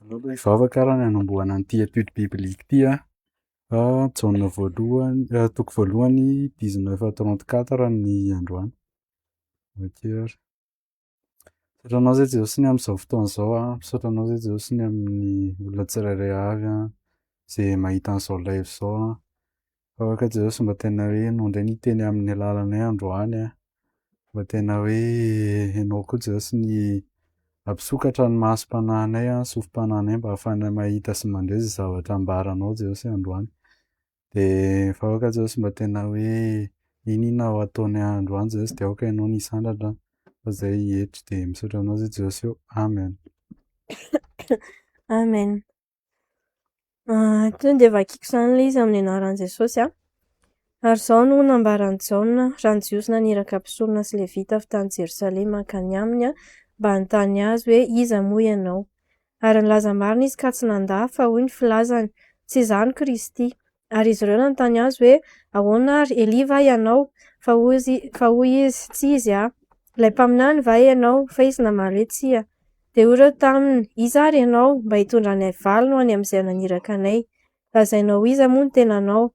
Aleo aloha hivavaka ary ny hanombohana an'ity étude biblique ity an. Fa Jaona voalohany, toko voalohany 19 à 34 ny androany. Ok ary. Misaotra anao zay Jesosy ny amin'izao fotoana izao an. Misaotra anao zay Jesosy ny amin'ny olona tsirairay avy an, izay mahita an'izao live izao an. Afaka Jesosy mba tena hoe ianao indray no hiteny amin'ny alalanay androany an. Mba tena hoe ianao koa Jesosy ny hampisokatra ny masom-panahinay an, sofim-panahinay mba hahafahanay mahita sy mandre izay zavatra ambaranao Jesosy androany. Dia fa aoka Jesosy mba tena hoe iniana ho ataonay androany Jesosy dia aoka ianao ny hisandratra fa izay hietry dia misaotra anao zay Jesosy ô. Amen. Amen. Tonga dia vakiko izany ilay izy amin'ny anaran'i Jesosy an. Ary izao no nambaran'i Jaona, raha ny Jiosy naniraka mpisorona sy Levita avy tany Jerosalema hankany aminy mba hanontany azy hoe, Iza moa ianao? Ary nilaza marina izy ka tsy nandà, fa hoy ny filazany, Tsy izaho no Kristy. Ary izy ireo nanontany azy hoe, Ahoana ary, Elia va ianao? Fa hoy izy, fa hoy izy, Tsy izy aho. Ilay mpaminany va ianao? Fa izy namaly hoe, Tsia. Dia hoy ireo taminy, Iza ary ianao, mba hitondranay valiny ho any amin'izay naniraka anay? Lazainao ho iza moa ny tenanao?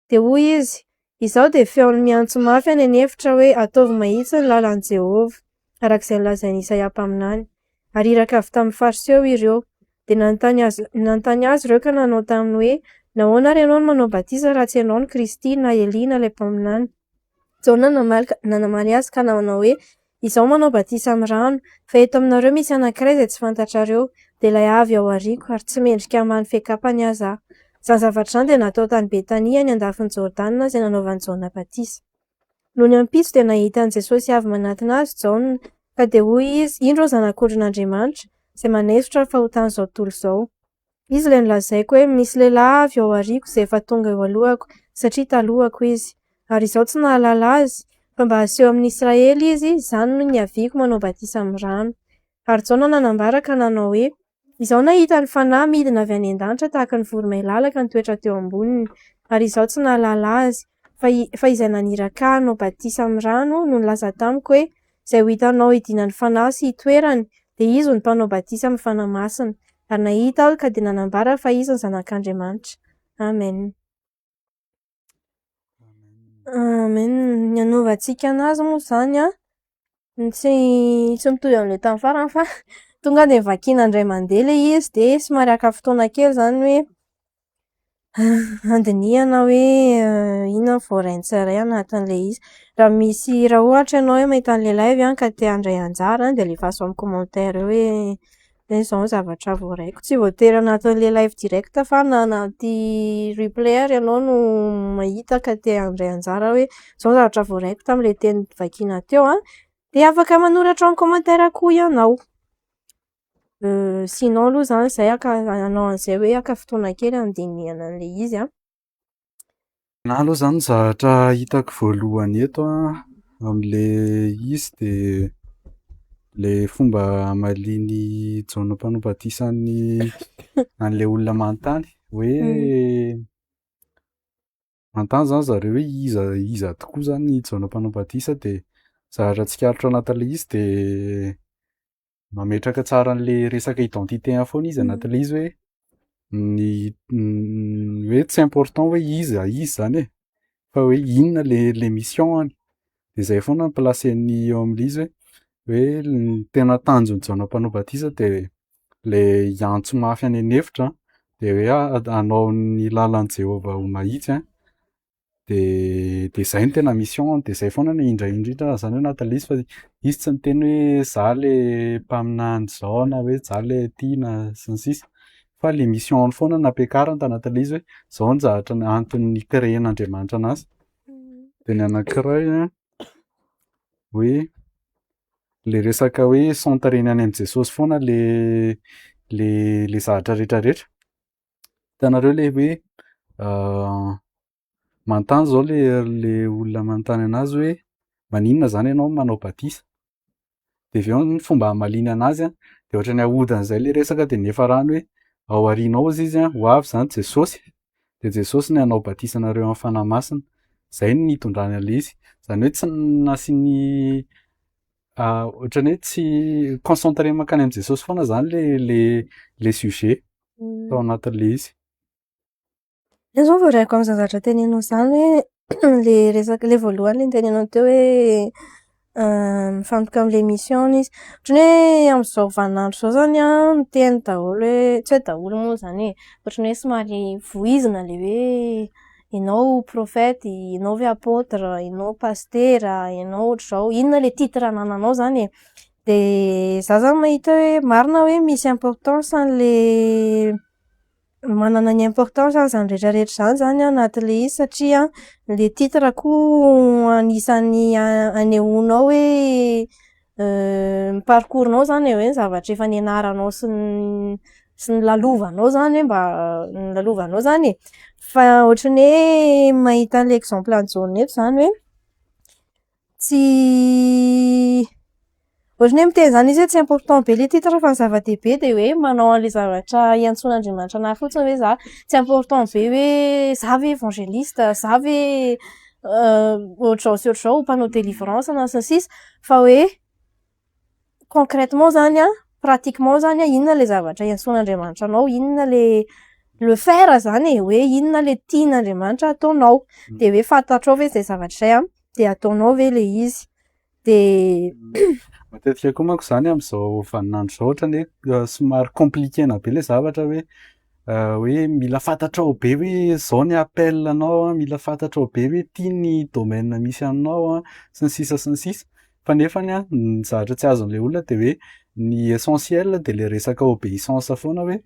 Dia hoy izy, Izaho dia feon'ny miantso mafy any an'efitra hoe, 'Ataovy mahitsy ny lalan'i Jehovah', araka izay nolazain'i Isaia mpaminany. Ary iraka avy tamin'ny Fariseo ireo. Dia nanontany azy nanontany azy ireo ka nanao taminy hoe, Nahoana ary ianao no manao batisa raha tsy ianao no Kristy, na Elia, na ilay mpaminany? Jaona namaly nanamaly azy ka nanao hoe, Izaho manao batisa amin'ny rano, fa eto aminareo misy anankiray izay tsy fantatrareo, dia ilay avy ao aoriako, ary tsy mendrika hamaha ny fiaikapany aza aho. Izany zavatra izany dia natao tany Betania any an-dafin'i Jordana izay nanaovan'i Jaona batisa. Nony ampitso dia nahita an'i Jesosy avy manatona azy Jaona, ka dia hoy izy, Indro ny Zanak'ondrin'Andriamanitra, izay manaisotra ny fahotan'izao tontolo izao. Izy ilay nolazaiko hoe, 'Misy lehilahy avy ao aoriako izay efa tonga eo alohako, satria talohako izy. Ary izaho tsy nahalala azy, fa mba haseho amin'i Israely izy, izany no niaviako manao batisa amin'ny rano. Ary Jaona nanambara ka nanao hoe, Izaho nahita ny Fanahy midina avy any an-danitra tahaka ny voromailala ka nitoetra teo amboniny, ary izaho tsy nahalala azy, fa fa izay naniraka ahy hanao batisa amin'ny rano no nilaza tamiko hoe, Izay ho hitanao hidinan'ny Fanahy sy hitoerany, dia izy no mpanao batisa amin'ny Fanahy Masina. Ary nahita aho ka dia nanambara fa izy no Zanak'Andriamanitra. Amen. Amen. Ny hanaovantsika anazy moa izany an, tsy tsy mitovy amin'ilay tamin'ny farany fa tonga dia vakiana indray mandeha ilay izy dia somary haka fotoana kely izany hoe Handinihana hoe inona ny voarain'ny tsirairay anatin'ilay izy. Raha misy raha ohatra ianao hoe mahita an'ilay live ka te handray anjara dia alefaso amin'ny commentaire eo hoe hoe izao ny zavatra voaraiko. Tsy voatery anatin'ilay live direct fa na anaty replay ary ianao no mahita ka te handray anjara hoe izao ny zavatra voaraiko tamin'ilay teny novakiana teo an, dia afaka manoratra ao amin'ny commentaire koa ianao. Sinon aloha izany izay haka hanao an'izay hoe haka fotoana kely handinihana an'ilay izy an. Ny ahy aloha izany ny zavatra hitako voalohany eto an, amin'ilay izy dia ilay fomba hamalian'i Jaona mpanao batisa an'ny an'ilay olona manontany hoe Manontany izany zareo hoe iza iza tokoa izany i Jaona mpanao batisa dia zavatra tsikaritra ao anatin'ilay izy dia mametraka tsara an'ilay resaka identité foana izy anatin'ilay izy hoe ny ny hoe tsy important hoe iza izy izany e fa hoe inona le le mission any de zay foana no placeny eo amin'ilay izy hoe hoe ny tena tanjon'i Jaona mpanao batisa de le hiantso mafy any an'efitra de hoe hanao ny lalan'i Jehovah ho mahitsy an de de zay no tena mission de zay foana no indrindra zany anatin'ilay izy fa izy tsy niteny hoe za le mpaminany zao na hoe za le ty na sy ny sisa fa le mission foana no nampiakariny tanatin'ilay izy hoe zao ny zavatra antony ni-créer-n'Andriamanitra anazy de ny anankiray an hoe le resaka hoe centreny any amin'i Jesosy foana le le le zavatra rehetrarehetra hitanareo le hoe manontany zao le le olona manontany anazy hoe maninona zany ianao no manao batisa de avy eo ny fomba hamaliany anazy an de ohatran'ny ahodin'izay le resaka de niafarany hoe ao aorianao hozy izy an ho avy zany Jesosy de Jesosy no hanao batisa anareo amin'ny Fanahy Masina zay no nitondrany an'ilay izy zany hoe tsy nasiany. Ohatran'ny hoe tsy concentré mankany amin'i Jesosy foana zany le sujet tao anatin'le izy. Io zao voaraiko amin'izany zavatra teneninao izany hoe le resaka le voalohany le noteneninao teo hoe mifantoka amin'le mission izy. Ohatran'ny hoe amin'izao vaninandro izao zany an, miteny daholo hoe tsy hoe daholo moa zany e, ohatran'ny hoe somary voizina le hoe ianao prophète, ianao ve apôtre, ianao pastera, ianao ohatr'izao. Inona le titre anananao zany e. De za zany mahita hoe marina hoe misy importance an'le manana ny importance-ny zany rehetrarehetra zany zany anatin'le izy satria le titre koa anisan'ny anehoanao hoe ny parcours-nao zany e, hoe ny zavatra efa nianaranao sy ny lalovanao zany hoe mba nolalovanao zany e. Fa ohatran'ny hoe mahita an'le exemple an'i Jaona eto zany hoe tsy ohatran'ny hoe miteny zany izy hoe tsy important be le titre fa ny zava-dehibe de hoe manao an'le zavatra iantsoan'Andriamanitra anahy fotsiny hoe za. Tsy important be hoe za ve evangeliste, za ve ohatr'izao sy ohatr'izao, mpanao délivrance na sy ny sisa fa hoe concrètement zany an, pratiquement zany an, inona le zavatra iantsoan'Andriamanitra anao, inona le faire zany e, hoe inona le tian'Andriamanitra ataonao de hoe fantatrao ve zay zavatra zay an de ataonao ve le izy de Matetika koa manko zany am'izao vaninandro zao ohatrany hoe somary compliquena be le zavatra hoe mila fantatrao be hoe zao ny appel anao a, mila fantatrao be hoe ty ny domaine misy aminao a, sy ny sisa sy ny sisa fa nefany a ny zavatra tsy azon'le olona de hoe ny essentiel de le resaka obéissance foana hoe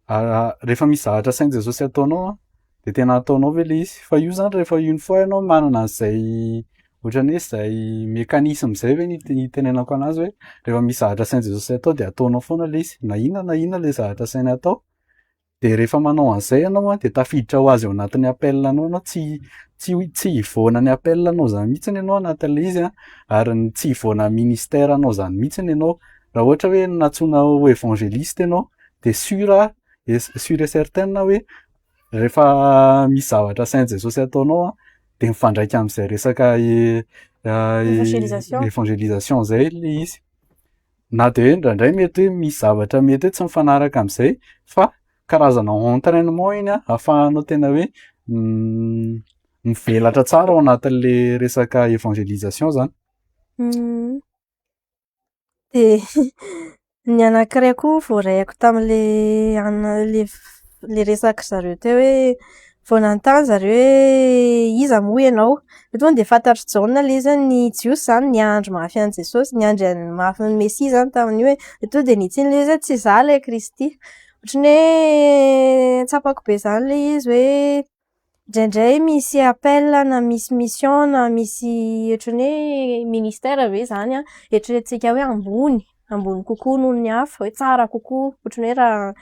rehefa misy zavatra asain'i Jesosy ataonao a de tena ataonao ve le izy fa io zany rehefa une fois ianao manana an'izay ohatrany hoe zay mécanisme zay ve ny itenenako anazy hoe rehefa misy zavatra asain'i Jesosy atao de ataonao foana le izy na inona na inona le zavatra asainy atao de rehefa manao an'izay ianao a de tafiditra ho azy ao anatin'ny appel anao anao tsy hivoana ny appel anao zany mihitsiny ianao anatin'le izy a ary ny tsy hivoana ministère anao zany mihitsiny ianao raha ohatra hoe nantsoina ho évangéliste ianao de sûr et certaine hoe rehefa misy zavatra asain'i Jesosy ataonao a de mifandraika am'izay resaka Évangélisation. Évangélisation zay le izy na de hoe indraindray mety hoe misy zavatra mety hoe tsy mifanaraka am'izay fa karazana entraînement iny a ahafahanao tena hoe mivelatra tsara ao anatin'le resaka évangélisation zany. De ny anankiray koa voaraiko tam'le anina le resaky zareo teo hoe vao nanontany zareo hoe iza moa ianao? De tonga de fantatr'i Jaona le izy hoe ny Jiosy zany niandry mafy an'i Jesosy, niandry any mafy ny Mesia zany tamin'io hoe de tonga de nitsiny le izy hoe tsy izaho ilay Kristy. Ohatran'ny hoe tsapako be zany le izy hoe indraindray misy appel na misy mission na misy ohatran'ny hoe ministère ve zany an, eritreretintsika hoe ambony, ambony kokoa noho ny hafa, hoe tsara kokoa ohatran'ny hoe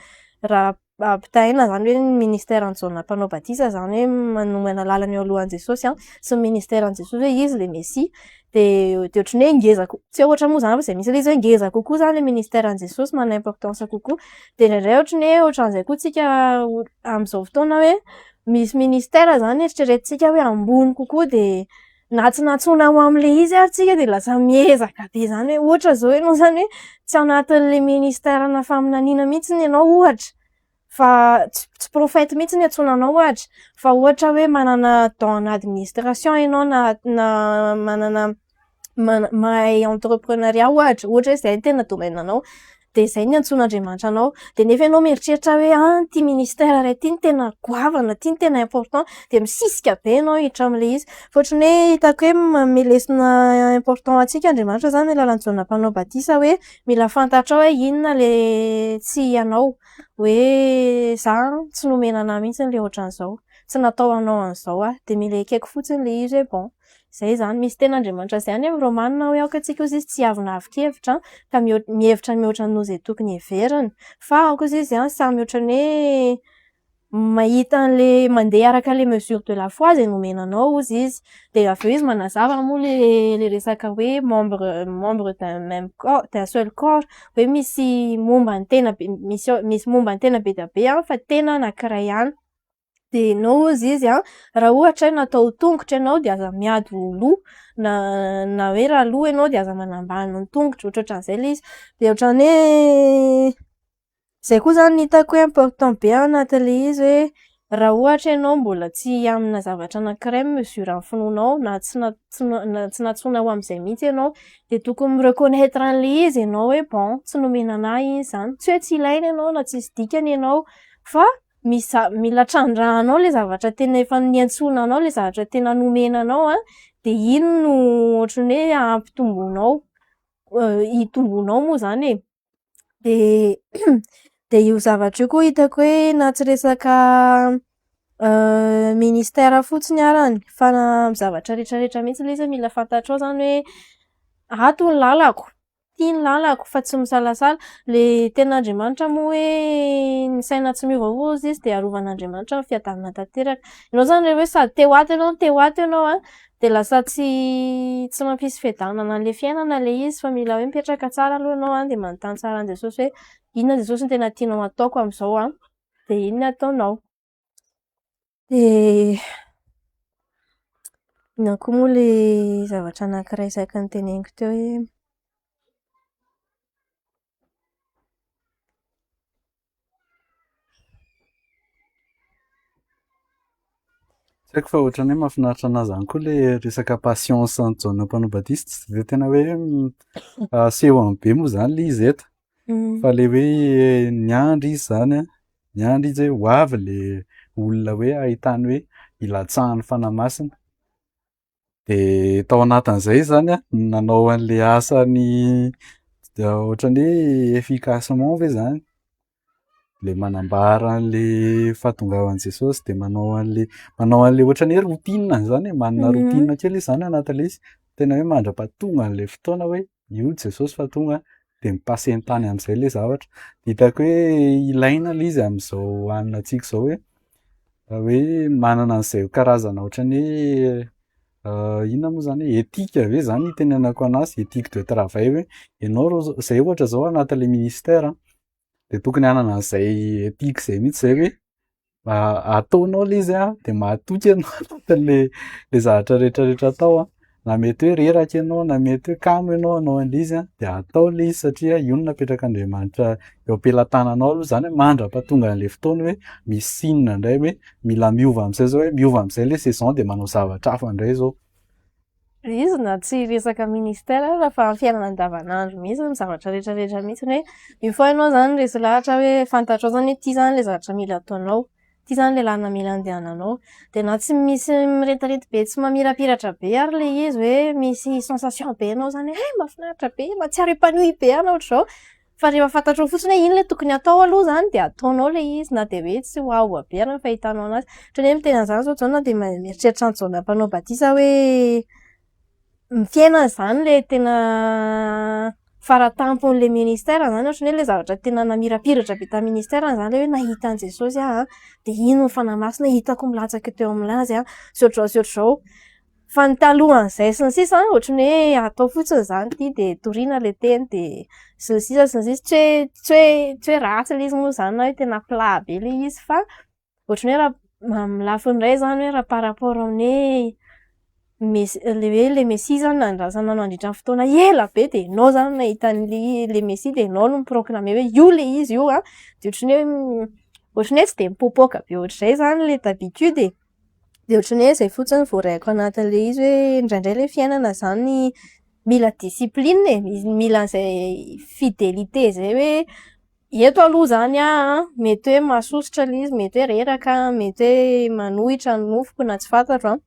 raha ampitahaina zany hoe ny ministeran'i Jaona mpanao batisa zany hoe manomana lalana eo alohan'i Jesosy an sy ny ministeran'i Jesosy hoe izy le Mesia de ohatran'ny hoe ngeza tsy hoe ohatra moa zany fa zay mihitsy le izy hoe ngeza kokoa zany le ministeran'i Jesosy manana importance kokoa de indraindray ohatran'ny hoe ohatran'izay koa tsika amin'izao fotoana hoe misy ministère zany eritreretintsika hoe ambony kokoa de na tsy nantsoina ho am'le izy ary tsika de lasa miezaka be zany hoe ohatra zao ianao zany hoe tsy ao anatin'le ministère-na faminaniana mihitsiny ianao ohatra fa tsy prophète mihitsy ny antsoina anao ohatra fa ohatra hoe manana don administration ianao na manana mahay entrepreneuriat ohatra, ohatra hoe zay no tena domaine anao de zay no iantsoan'Andriamanitra anao de nefa ianao mieritreritra hoe ty ministère ray ty no tena goavana, ty no tena important de misisika be ianao hiditra am'le izy fa ohatran'ny hoe hitako hoe manome lesona important antsika Andriamanitra zany amin'ny alalan'i Jaona mpanao batisa hoe mila fantatrao hoe inona le tsy anao hoe za tsy nomena anahy mihitsy le ohatran'izao, tsy natao hanao an'izao aho de mila ekeko fotsiny le izy hoe bon zay zany misy tenin'Andriamanitra zay any amin'ny Romana hoe aoka antsika hozy izy tsy hiavonavon-kevitra ka mihevitra mihoatra noho izay tokony heverina fa aoka hozy izy an samy ohatran'ny hoe mahita an'le mandeha araka le mesure de la foi zay nomena anao hozy izy de avy eo izy manazava moa le resaka hoe membre d'un même corps, d'un seul corps hoe misy momba ny tena be misy momba ny tena be dia be an fa tena anankiray ihany. De ianao hozy izy an, raha ohatra hoe natao ho tongotra ianao de aza miady ho loha, na hoe raha loha ianao de aza manambany ny tongotra, ohatrohatran'izay le izy. De ohatran'ny hoe zay koa zany no hitako hoe important be ao anatin'le izy hoe raha ohatra ianao mbola tsy amina zavatra anakiray mesure ny finoanao na tsy na- na tsy nantsoina ho amin'izay mihitsy ianao de tokony mi-reconnaitre an'le izy ianao hoe bon tsy nomena anahy iny izany. Tsy hoe tsy ilaina ianao na tsisy dikany ianao fa misy za- mila trandrahanao le zavatra tena efa niantsoana anao, le zavatra tena nomena anao an, de iny no ohatran'ny hoe ampitombonao hitomboanao moa zany e. De de io zavatra io koa hitako hoe na tsy resaka ministera fotsiny arany fa na amin'ny zavatra rehetrarehetra mihitsy le izy hoe mila fantatrao zany hoe ato ny lalako, ty ny lalako fa tsy misalasala. Le tenin'Andriamanitra moa hoe ny saina tsy miovaova hozy izy de arovan'Andriamanitra amin'ny fiadanana tanteraka. Ianao zany rehefa hoe sady te ho ato ianao no te ho ato ianao an, de lasa tsy mampisy fiadanana an'le fiainana le izy fa mila hoe mipetraka tsara aloha ianao an de manontany tsara an'i Jesosy hoe inona Jesosy no tena tianao ataoko amin'izao an, de iny no ataonao. De inona koa moa le zavatra anankiray saika noteneniko teo hoe. Tsy haiko fa ohatran'ny hoe mahafinaritra anahy zany koa le resaka patience an'i Jaona mpanao batisa, tsy de tena hoe asehony be moa zany le izy eto fa le hoe niandry izy zany an, niandry izy hoe ho avy le olona hoe ahitany hoe ilatsahan'ny fanahy masina. De tao anatin'izay izy zany an, nanao an'le asany ohatran'ny hoe efficacement ve zany? Le manambara an'le fahatongavan'i Jesosy de manao an'le manao an'le ohatran'ny hoe routine zany e, manana routine kely izy zany anatin'le izy, tena hoe mandra-pahatonga an'le fotoana hoe io Jesosy fa tonga de mi-passer ny tany am'zay le zavatra. Hitako hoe ilaina le izy am'zao haninantsika zao hoe hoe manana an'izay karazana ohatran'ny hoe inona moa zany hoe éthique ve zany itenenako anazy, éthique de travail hoe ianao rô zao zay ohatra zao anatin'le ministère de tokony hanana an'izay éthique zay mihitsy zay hoe ataonao le izy an de mahatoky ianao anatin'le le zavatra rehetrarehetra atao an, na mety hoe reraka ianao na mety hoe kamo ianao hanao an'le izy an de atao le izy satria io no napetrak'Andriamanitra eo am-pelatananao aloha zany mandra-pahatonga an'le fotoana hoe misy signe indray hoe mila miova am'zay zao hoe miova am'zay le saison de manao zavatra hafa indray zao. Izy na tsy resaka ministera ara fa amin'ny fiainana andavanandro mihitsy ny zavatra rehetrarehetra mihitsy hoe une fois ianao zany resy lahatra hoe fantatrao zany hoe ty zany le zavatra mila ataonao, ty zany le lalana mila andehananao. De na tsy misy miretirety be tsy mamirapiratra be ary le izy hoe misy sensation be ianao zany hoe hay mahafinaritra be, mahatsiaro épanoui be aho na ohatr'izao. Fa rehefa fantatrao fotsiny hoe iny le tokony atao aloha zany de ataonao le izy na de hoe tsy waouh be ary ny fahitanao anazy. Ohatran'ny hoe miteny an'izany zao Jaona de mieritreritra an'i Jaona mpanao batisa hoe ny fiainany zany le tena faratampon'le ministera zany ohatran'ny hoe le zavatra tena namirapiratra be tamin'ny ministerany zany le hoe nahita an'i Jesosy aho an, de iny ny fanahy masina hitako milatsaka teo aminazy an, sy ohatr'izao sy ohatr'izao. Fa ny talohan'izay sy ny sisa ohatran'ny hoe atao fotsiny izany ity de toriana le teny de sy ny sisa sy ny sisa. Tsy hoe tsy hoe tsy hoe ratsy le izy moa izany na hoe tena plat be le izy fa ohatran'ny hoe raha amin'ny lafiny iray izany hoe raha par rapport amin'ny hoe mes- le hoe le mesia izany nandrasana nandritra ny fotoana ela be de ianao izany nahita an'le le mesia de ianao no mi-proclamer hoe io le izy io an, de ohatran'ny hoe ohatran'ny hoe tsy de mipoapoaka be ohatr'izay izany le d'habitude e. De ohatran'ny hoe zay fotsiny voaraiko anatin'le izy hoe indraindray le fiainana zany mila discipline e, mila an'izay fidélité zay hoe eto aloha zany aho an, mety hoe mahasosotra le izy, mety hoe reraka aho, mety hoe manohitra ny nofoko na tsy fantatro an,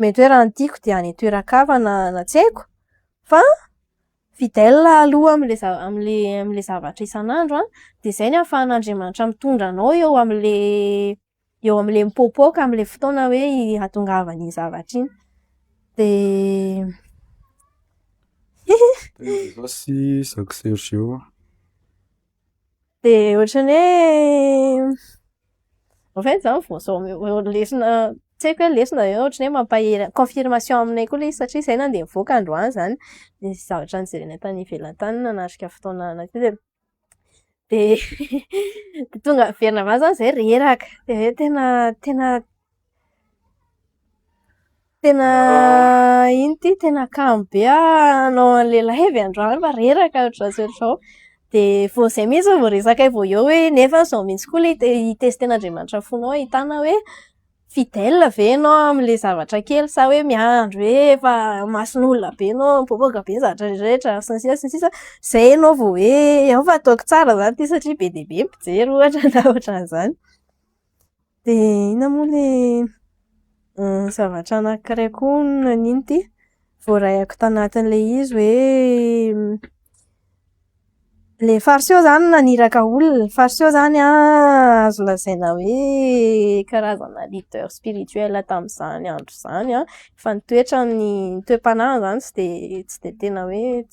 mety hoe raha ny tiako de any an-toeran-kafa na na tsy haiko fa fidèle aloha am'le za- am'le am'le zavatra isan'andro an, de zay no ahafahan'Andriamanitra mitondra anao eo am'le eo am'le mipoapoaka am'le fotoana hoe hahatongavan'iny zavatra iny. De Jesosy Jacques Sergio. De ohatran'ny hoe en fait zany vao zao lesona tsy haiko hoe lesona ve ohatran'ny hoe mampahery confirmation aminay koa le izy satria zahay nandeha nivoaka androany zany. Nisy zavatra nojerenay tany ivelany tany nanatrika fotoana anankiray de de tonga miverina avy any izany izahay reraka. Dia hoe tena tena tena ino ity? Tena kamo be aho hanao an'ilay live androany fa reraka ohatr'izao sy ohatr'izao. Dia vao izay mihitsy vao resakay vao eo hoe nefa izao mihitsy koa ilay hi-tester-n'Andriamanitra fonao ahitana hoe fidèle ve ianao amin'ilay zavatra kely sa hoe miandry hoe efa mason'olona be ianao, mivoavoaka be ny zavatra rehetra sy ny sisa sy ny sisa. Izay ianao vao hoe ao fa ataoko tsara izany ity satria be dia be ny mpijery ohatra na ohatran'izany. Dia inona moa ilay zavatra anankiray koa naninona ity? Voarahiko tanatin'ilay izy hoe ilay fariseo izany naniraka olona. Fariseo izany an, azo lazaina hoe karazana leader spirituel tamin'izany andro izany an, fa ny toetrany, ny toe-panahiny izany tsy dia tsy dia tena hoe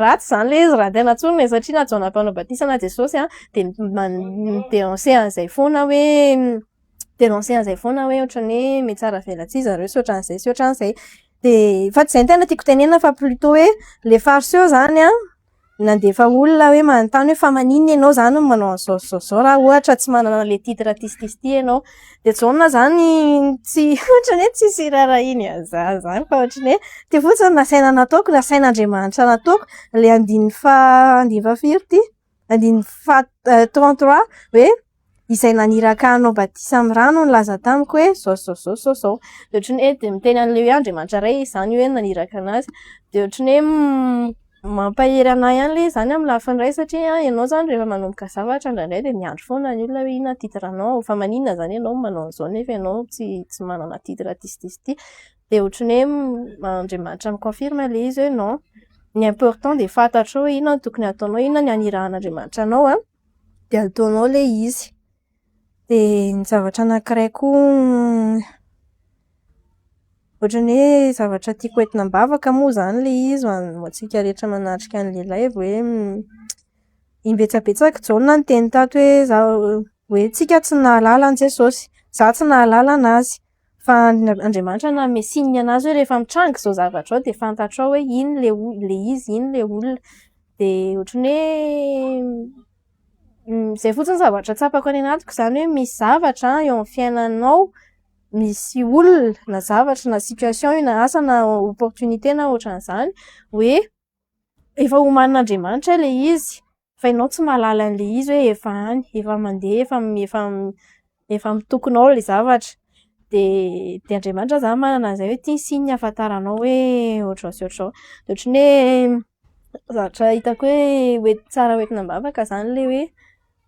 ratsy izany ilay izy raha tena tsorina e satria na Jaona mpanao batisa na Jesosy an dia mi-denoncer an'izay foana hoe mi-denoncer an'izay foana hoe ohatran'ny hoe mihatsara velatsihy zareo sy ohatran'izay sy ohatran'izay. Dia fa tsy izay no tena tiako tenenina fa plutôt hoe ilay fariseo izany an nandefa olona hoe manontany hoe fa maninona ianao izany no manao an'izao sy izao sy izao raha ohatra tsy manana an'ilay titre ity sy ity sy ity ianao. Dia Jaona izany tsy ohatran'ny hoe tsisy iraharahiany an'izany izany fa ohatran'ny hoe ity fotsiny no nasaina nataoko, nasain'Andriamanitra nataoko. Ilay andininy faha andininy fahafiry ity? Andininy faha 33 hoe izay naniraka hanao batisa amin'ny rano no nilaza tamiko hoe izao sy izao sy izao sy izao. Dia ohatran'ny hoe dia miteny an'ilay hoe Andriamanitra Ray izany hoe naniraka anazy. Dia ohatran'ny hoe mampahery anahy ihany ilay izy izany amin'ny lafiny iray satria ianao izany rehefa manomboka zavatra indraindray dia miandry foana ny olona hoe inona ny titre-nao, fa maninona izany ianao no manao an'izao nefa ianao tsy manana titre ity sy ity sy ity. Dia ohatran'ny hoe Andriamanitra mi-confirme ilay izy hoe non, ny important dia fantatrao hoe inona no tokony hataonao, inona no anirahan'Andriamanitra anao an, dia ataonao ilay izy. Dia ny zavatra anankiray koa ohatran'ny hoe zavatra tiako hoentina am-bavaka moa izany ilay izy ho an- ho antsika rehetra manatrika an'ilay live hoe imbetsabetsaka Jaona niteny tato hoe zaho hoe tsika tsy nahalala an'i Jesosy, izaho tsy nahalala an'azy. Fa Andriamanitra nanome signe anazy hoe rehefa mitranga izao zavatra izao dia fantatrao hoe iny ilay ilay izy, iny ilay olona. Dia ohatran'ny hoe izay fotsiny zavatra tsapako any anatiko izany hoe misy zavatra eo amin'ny fiainanao, misy olona na zavatra na situation io na asa na opportunité na ohatran'izany hoe efa omanin'Andriamanitra ilay izy fa ianao tsy mahalala an'ilay izy hoe efa any, efa mandeha, efa efa efa mitokona ao ilay zavatra. De de Andriamanitra izany manana an'izay hoe ity ny signe ahafantaranao hoe ohatr'izao sy ohatr'izao. De ohatran'ny hoe zavatra hitako hoe hoe tsara hoentina am-bavaka izany ilay hoe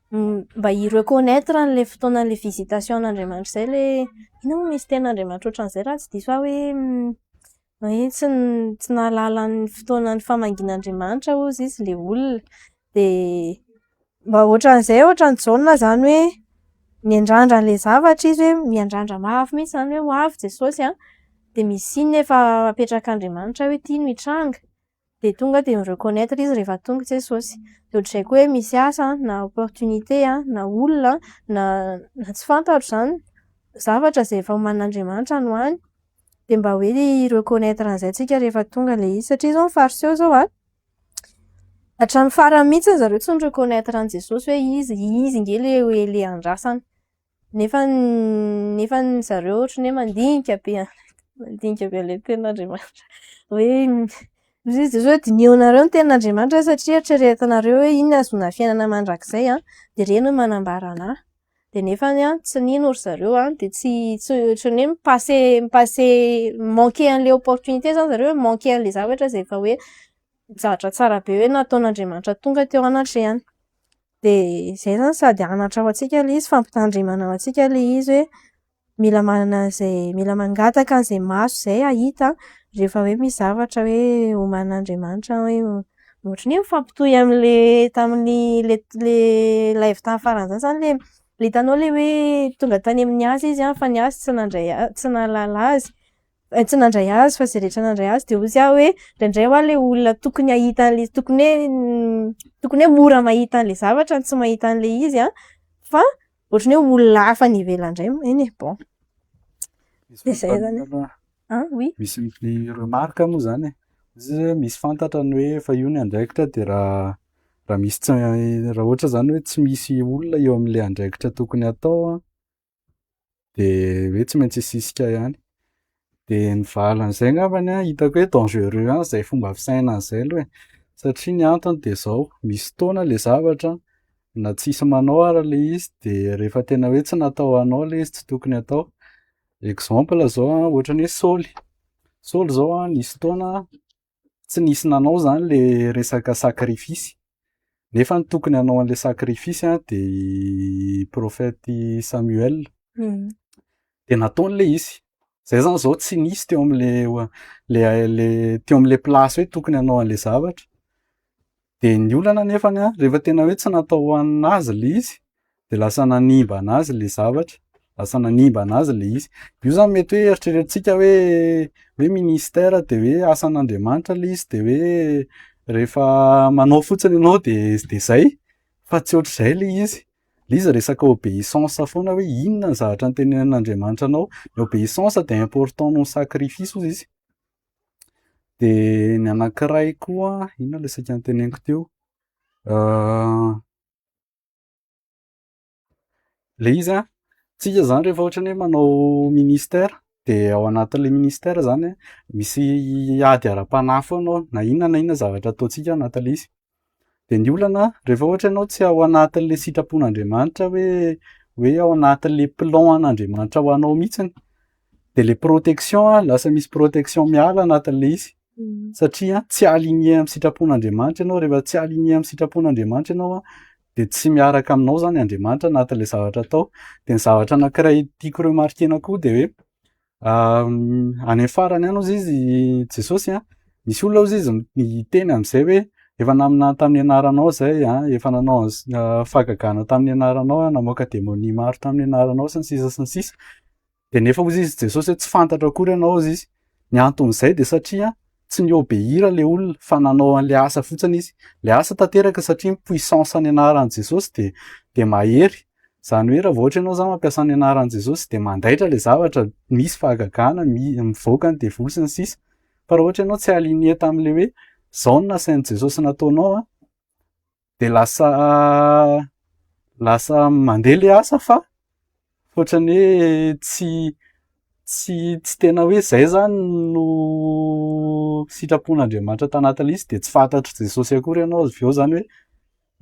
mba hi-reconnaitre an'ilay fotoanan'ilay visitation an'Andriamanitra izay ilay inona moa misy tenin'Andriamanitra ohatran'izay raha tsy diso aho hoe hoe tsy tsy nahalala ny fotoanan'ny famangian'Andriamanitra hozy izy ilay olona. De mba ohatran'izay ohatran'i Jaona izany hoe miandrandra an'ilay zavatra izy hoe miandrandra mafy mihitsy izany hoe ho avy Jesosy an, de misy signe efa apetrak'Andriamanitra hoe ity no hitranga, de tonga de mi-reconnaitre izy rehefa tonga Jesosy. De ohatr'izay koa hoe misy asa na opportunité na olona na na tsy fantatro izany, zavatra izay efa omanin'Andriamanitra any ho any, de mba hoe hi-reconnaitre an'izay tsika rehefa tonga ilay izy satria izao ny fariseo izao an, hatramin'ny farany mihitsy zareo tsy ni-reconnaitre an'i Jesosy hoe izy, izy ange ilay ilay andrasana. Nefa nefa zareo ohatran'ny hoe mandinika be mandinika be an'ilay tenin'Andriamanitra. Hoe hoy izy Jesosy hoe dinihonareo ny tenin'Andriamanitra satria eritreretinareo hoe iny no ahazoana fiainana mandrakizay an, dia ireny no manambara anahy. Dia nefany an, tsy nino ry zareo an, dia tsy tsy ohatran'ny hoe mi-passer mi-passer mi-manquer an'ilay opportunité izany zareo, mi-manquer an'ilay zavatra izay efa hoe zavatra tsara be hoe nataon'Andriamanitra tonga teo anatrehany. Dia izay izany sady anatra ho antsika ilay izy, fampitandremana ho antsika ilay izy hoe mila manana an'izay mila mangataka an'izay maso izay hahita rehefa hoe misy zavatra hoe omanin'Andriamanitra hoe ohatran'ny hoe mifampitohy amin'ilay tamin'ny le le live tamin'ny farany izany izany ilay le hitanao ilay hoe tonga tany amin'ny azy izy an fa ny azy tsy nandray tsy nahalala azy, tsy nandray azy fa izay rehetra nandray azy dia hoy aho hoe indraindray ho'a ilay olona tokony hahita an'ilay tokony hoe tokony hoe mora mahita an'ilay zavatra no tsy mahita an'ilay izy an fa ohatran'ny hoe olona hafa any ivelany indray eny e, bon. Misy Dia izay fanontaniana izany. aloha. An, oui. Misy ny remarque moa izany e. Izy hoe misy fantatra ny hoe efa io ny andraikitra dia raha Raha misy tsy raha ohatra zany hoe tsy misy olona eo am'le andraikitra tokony atao a de hoe tsy maintsy hisisika ihany. De ny vahalan'izay angambany a hitako hoe dangereux ihany zay fomba fisainana zay aloha e, satria ny antony de zao, misy fotoana le zavatra na tsisy manao ara le izy de rehefa tena hoe tsy natao ho anao le izy tsy tokony atao. Exemple zao a ohatran'ny hoe Saoly, Saoly zao a nisy fotoana tsy nisy nanao zany le resaka sacrifice nefa ny tokony hanao an'le sacrifice a de i prophète Samuel de nataony le izy, zay zany zao tsy nisy teo am'le le teo am'le place hoe tokony hanao an'le zavatra. De ny olana nefany a rehefa tena hoe tsy natao ho anazy le izy de lasa nanimba anazy le zavatra, lasa nanimba anazy le izy. Io zany mety hoe eritreretintsika hoe ministère de hoe asan'Andriamanitra le izy de hoe rehefa manao fotsiny ianao de zay fa tsy ohatr'izay le izy. Le izy resaka obéissance foana hoe inona ny zavatra notenenin'Andriamanitra anao, ny obéissance de important noho ny sacrifice hozy izy. De ny anankiray koa, inona le saika noteneniko teo? Le izy a, tsika zany rehefa ohatrany hoe manao ministère de ao anatin'le ministère zany a misy ady ara-panahy foana ao na inona na inona zavatra ataontsika anatin'le izy. De ny olana rehefa ohatra ianao tsy ao anatin'le sitrapon'Andriamanitra hoe ao anatin'le plan an'Andriamanitra ho anao mihitsiny de le protection a lasa misy protection miala anatin'le izy satria tsy aligné amin'ny sitrapon'Andriamanitra ianao, rehefa tsy aligné amin'ny sitrapon'Andriamanitra ianao a de tsy miaraka aminao zany Andriamanitra anatin'le zavatra atao. De ny zavatra anankiray tiako remarquena koa de hoe any amin'ny farany any hozy izy Jesosy a, misy olona hozy izy miteny am'izay hoe efa naminany tamin'ny anaranao zay a, efa nanao fahagagana tamin'ny anaranao a, namoaka demonia maro tamin'ny anaranao sy ny sisa sy ny sisa. De nefa hozy izy Jesosy hoe tsy fantatro akory ianao hozy izy. Ny anton'izay de satria tsy ni-obéir le olona fa nanao an'le asa fotsiny izy. Le asa tanteraka satria ny puissance ny anaran'i Jesosy de mahery. Zany hoe raha vao ohatra ianao zany mampiasa ny anaran'i Jesosy de mandaitra le zavatra, misy fahagagana, mivoaka ny devoly sy ny sisa. Fa raha ohatra ianao tsy aligné tam'le hoe zao no nasain'i Jesosy nataonao a, de lasa mandeha le asa fa ohatran'ny hoe tsy tena hoe zay zany no sitrapon'Andriamanitra tanatin'le izy de tsy fantatr'i Jesosy akory ianao avy eo zany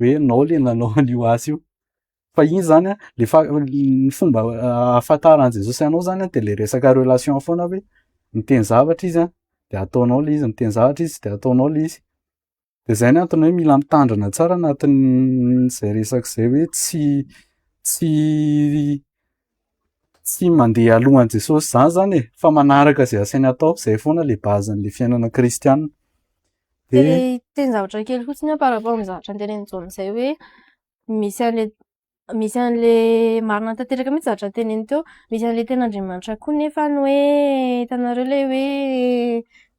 hoe ianao le nanao an'io asa io. Fa iny zany a le ny fomba ahafantaran'i Jesosy anao zany a de le resaka relation foana hoe miteny zavatra izy a de ataonao le izy, miteny zavatra izy de ataonao le izy. De zay ny antony hoe mila mitandrina tsara anatin'izay resaka izay hoe tsy mandeha alohan'i Jesosy zany zany e fa manaraka izay asainy atao, zay foana le base-n'le fiainana kristianina. De teny zavatra kely fotsiny aho par rapport amin'ny zavatra notenenin'i Jaona izay hoe misy an'le marina tanteraka mihitsy zavatra noteneniny teo, misy an'le tenin'Andriamanitra koa nefa ny hoe hitanareo le hoe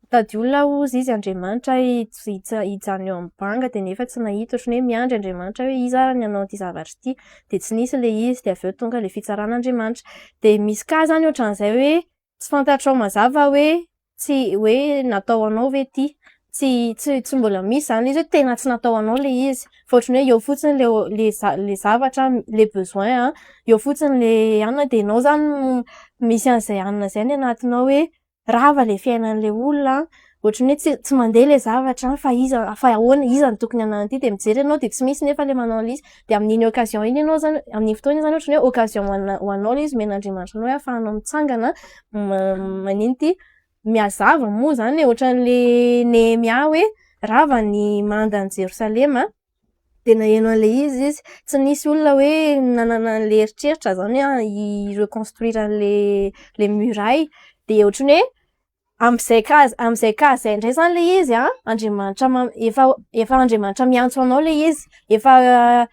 mitady olona hozy izy Andriamanitra hijanona eo amin'ny banga de nefa tsy nahita, ohatran'ny hoe miandry Andriamanitra hoe iza ary ny hanao an'ity zavatra ity de tsy nisy le izy de avy eo tonga le fitsaran'Andriamanitra. De misy cas zany ohatran'izay hoe tsy fantatrao mazava hoe tsy hoe natao ho anao ve ty, tsy mbola misy zany le izy hoe tena tsy natao ho anao le izy fa ohatran'ny hoe eo fotsiny le za- le zavatra, le besoin a, eo fotsiny le anona de ianao zany misy an'izay anona zay any anatinao hoe rava le fiainan'le olona, ohatran'ny hoe tsy mandeha le zavatra fa iza, fa ahoana, iza no tokony hanao an'ity de mijery ianao de tsy misy nefa le manao an'le izy de amin'iny occasion iny ianao zany, amin'iny fotoana iny zany ohatran'ny hoe occasion ho anao le izy omen'Andriamanitra anao hoe ahafahanao mitsangana manino ty, mihazava moa zany e, ohatran'le Nehemia hoe rava ny mandan'i Jerosalema de naheno an'le izy izy, tsy nisy olona hoe nanana an'le eritreritra zany hoe hi-reconstruire an'le le muraille de ohatran'ny hoe am'izay cas zay indray zany le izy a, Andriamanitra efa Andriamanitra miantso anao le izy, efa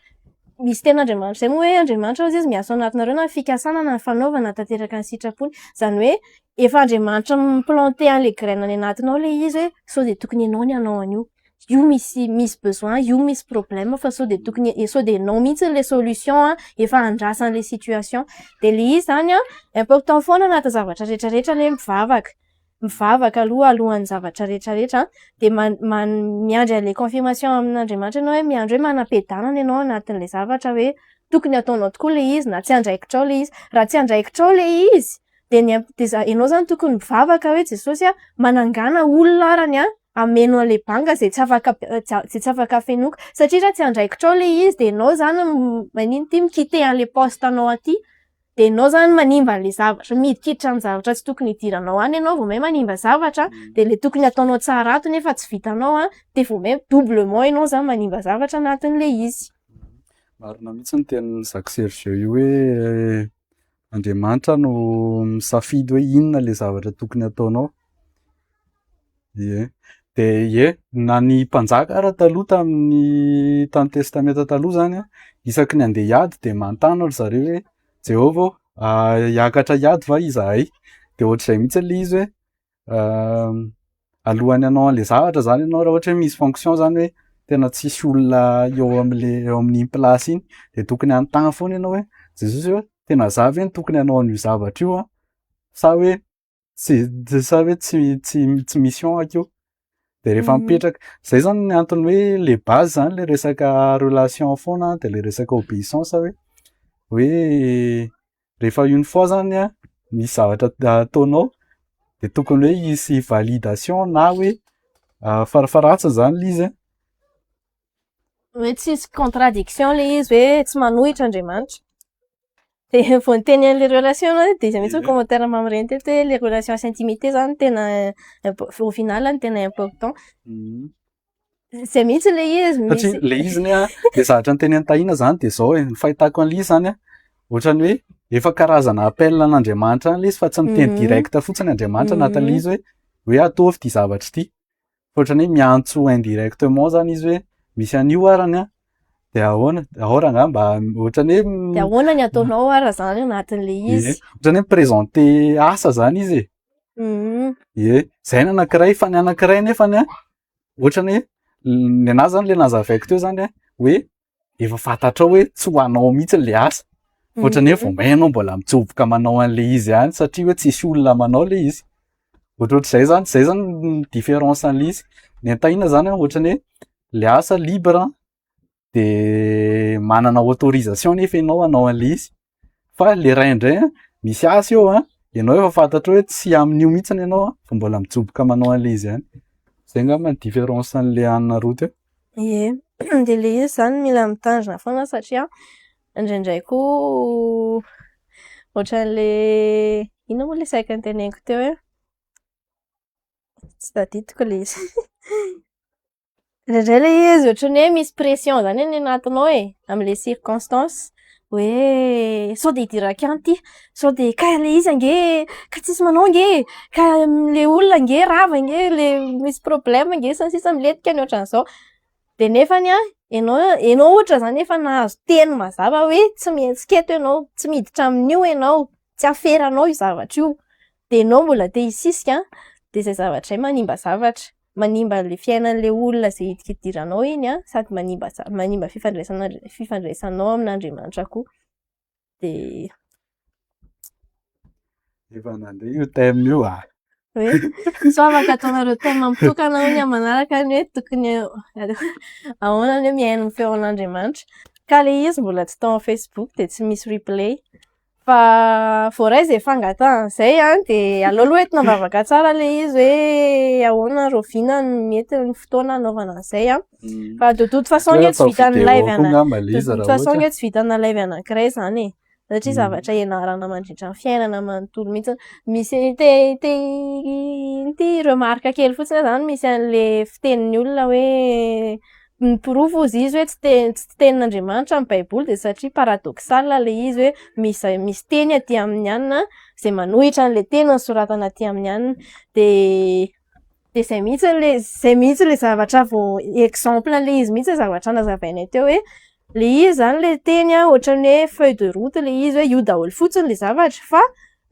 misy tenin'Andriamanitra zay moa hoe Andriamanitra hozy izy miasa ao anatinareo na ny fikasana na ny fanaovana tanteraka ny sitrapony, zany hoe efa Andriamanitra mi-planter an'le graine any anatinao le izy hoe sao de tokony ianao ny hanao an'io, io misy besoin, io misy problème fa sao de tokony, sao de ianao mihitsy le solution a efa andrasan'le situation. De le izy zany a important foana anaty zavatra rehetrarehetra ny hoe mivavaka. mivavaka aloha alohan'ny zavatra rehetra rehetra de miandry an'le confirmation amin'Andriamanitra ianao hoe miandry hoe manam-piadanana ianao anatin'le zavatra hoe tokony ataonao tokoa le izy na tsy andraikitrao le izy. Raha tsy andraikitrao le izy de ny am- de za- ianao zany tokony mivavaka hoe Jesosy a, manangàna olona arany a hameno an'le banga zay tsy afaka zay tsy afaka fenoiko, satria raha tsy andraikitrao le izy de ianao zany manino ty mi-quitter an'le poste anao aty, de ianao zany manimba an'le zavatra, midikiditra amin'ny zavatra tsy tokony hidiranao any ianao vao may manimba zavatra, de le tokony ataonao tsara ato nefa tsy vitanao a, de vao may doublement ianao zany manimba zavatra anatin'le izy. Marina mihitsy ny tenin'i Jacques Sergio io hoe Andriamanitra no misafidy hoe inona le zavatra tokony ataonao. Ie, de ie, na ny mpanjaka ara taloha tamin'ny tamin'ny testamenta taloha zany a, isaky ny andeha hiady de manontany ry zareo hoe Jehovah ô, hiakatra hiady va izahay? De ohatr'izay mihitsy le izy hoe alohan'ny hanao an'le zavatra zany ianao raha ohatra hoe misy fonction zany hoe tena tsisy olona eo am'le eo amin'iny place iny de tokony hanontany foana ianao hoe Jesosy ô, tena za ve no tokony hanao an'io zavatra io a sa hoe tsy sa hoe tsy mission akeo? De rehefa mipetraka zay zany ny antony hoe le base zany le resaka relation foana de le resaka obéissance hoe rehefa une fois zany a misy zavatra ataonao de tokony hoe hisy validation na hoe farafaharatsiny zany le izy a. Hoe tsisy contradiction le izy hoe tsy manohitra Andriamanitra. De vao niteny an'le relation anao de izay mihitsy ny commentaire mamireny teto hoe le relation sy intimité zany tena au final ny tena important. Zay mihitsy le izy Satria misy le izy ny a, le zavatra niteny Tahina zany de zao e, ny fahitako an'le izy zany a, ohatrany hoe efa karazana appel an'Andriamanitra any le izy fa tsy miteny direct fotsiny Andriamanitra anatin'le izy hoe ataovy ty zavatra ity. Fa ohatrany hoe miantso indirectement zany izy hoe misy an'io arany a, de ahoana, ao rangahy mba ohatrany hoe De ahoana ny ataonao ara zany anatin'le ie, izy. ohatrany hoe mi-présenter asa zany izy e. Ie, zay ny anankiray fa ny anankiray nefany a, ohatrany hoe ny anahy zany le nazavaiko teo zany a, hoe efa fantatrao hoe tsy ho anao mihitsy le asa, fa ohatrany hoe vao may ianao mbola mitsoboka manao an'le izy ihany satria hoe tsisy olona manao le izy. Ohatrohatr'izay zany, zay zany ny différence an'le izy. Ny an-Tahina zany a ohatrany hoe le asa libre de manana autorisation nefa ianao hanao an'le izy, fa le ray indray a misy asa eo a, ianao efa fantatrao hoe tsy amin'io mihitsiny ianao a, fa mbola mitsoboka manao an'le izy ihany. Zay angamba ny différence an'le hanina roa teo. Ie, de le izy zany mila mitandrina foana satria indraindray koa ohatran'le inona moa le saika noteneniko teo hoe tsy tadidiko le izy. Indraindray le izy ohatran'ny hoe misy pression zany any anatinao e, am'le circonstance hoe sao de hidirako ihany ty, sao de ka le izy ange ka tsisy manao ange, ka le olona ange rava ange, le misy problème ange sy ny sisa milentika ny ohatran'izao. De nefany a ianao ohatra zany efa nahazo teny mazava hoe tsy mihetsika eto ianao, tsy miditra amin'io ianao, tsy aferanao io zavatra io, de ianao mbola te hisisika de zay zavatra zay manimba zavatra, manimba an'le fiainan'le olona zay hidikidiranao iny a, sady manimba manimba fifandraisana fifandraisanao amin'Andriamanitra koa. De Efa nandeha io thème io ah. hoe sao afaka ataonareo thème mitokana hono amin'ny manaraka ny hoe tokony ahoana ny hoe mihaino ny feon'Andriamanitra. Ka le izy mbola tsy tao amin'ny Facebook de tsy misy replay. Fa voaray izay fangatahana izay a, de aleo aloha entina am-bavaka tsara le izy hoe ahoana rahoviana no mety ny fotoana hanaovana an'izay a. Fa de toute façon nge tsy vitan'ny live ana de toute façon nge tsy vitana live anankiray zany e. Satria zavatra ianarana mandritra ny fiainana manontolo mihitsy. Misy te te ino ty remarque kely fotsiny aho zany misy an'le fitenin'ny olona hoe ny porofo hozy izy hoe tsy tenin'Andriamanitra ny baiboly de satria paradoxal le izy hoe misy teny aty amin'ny anina zay manohitra an'le teny nosoratana aty amin'ny anina. De zay mihitsy le zay mihitsy le zavatra vao exemple an'le izy mihitsy zavatra nazavainay teo hoe le izy zany le teny a ohatran'ny hoe feuille de route le izy hoe io daholo fotsiny le zavatra fa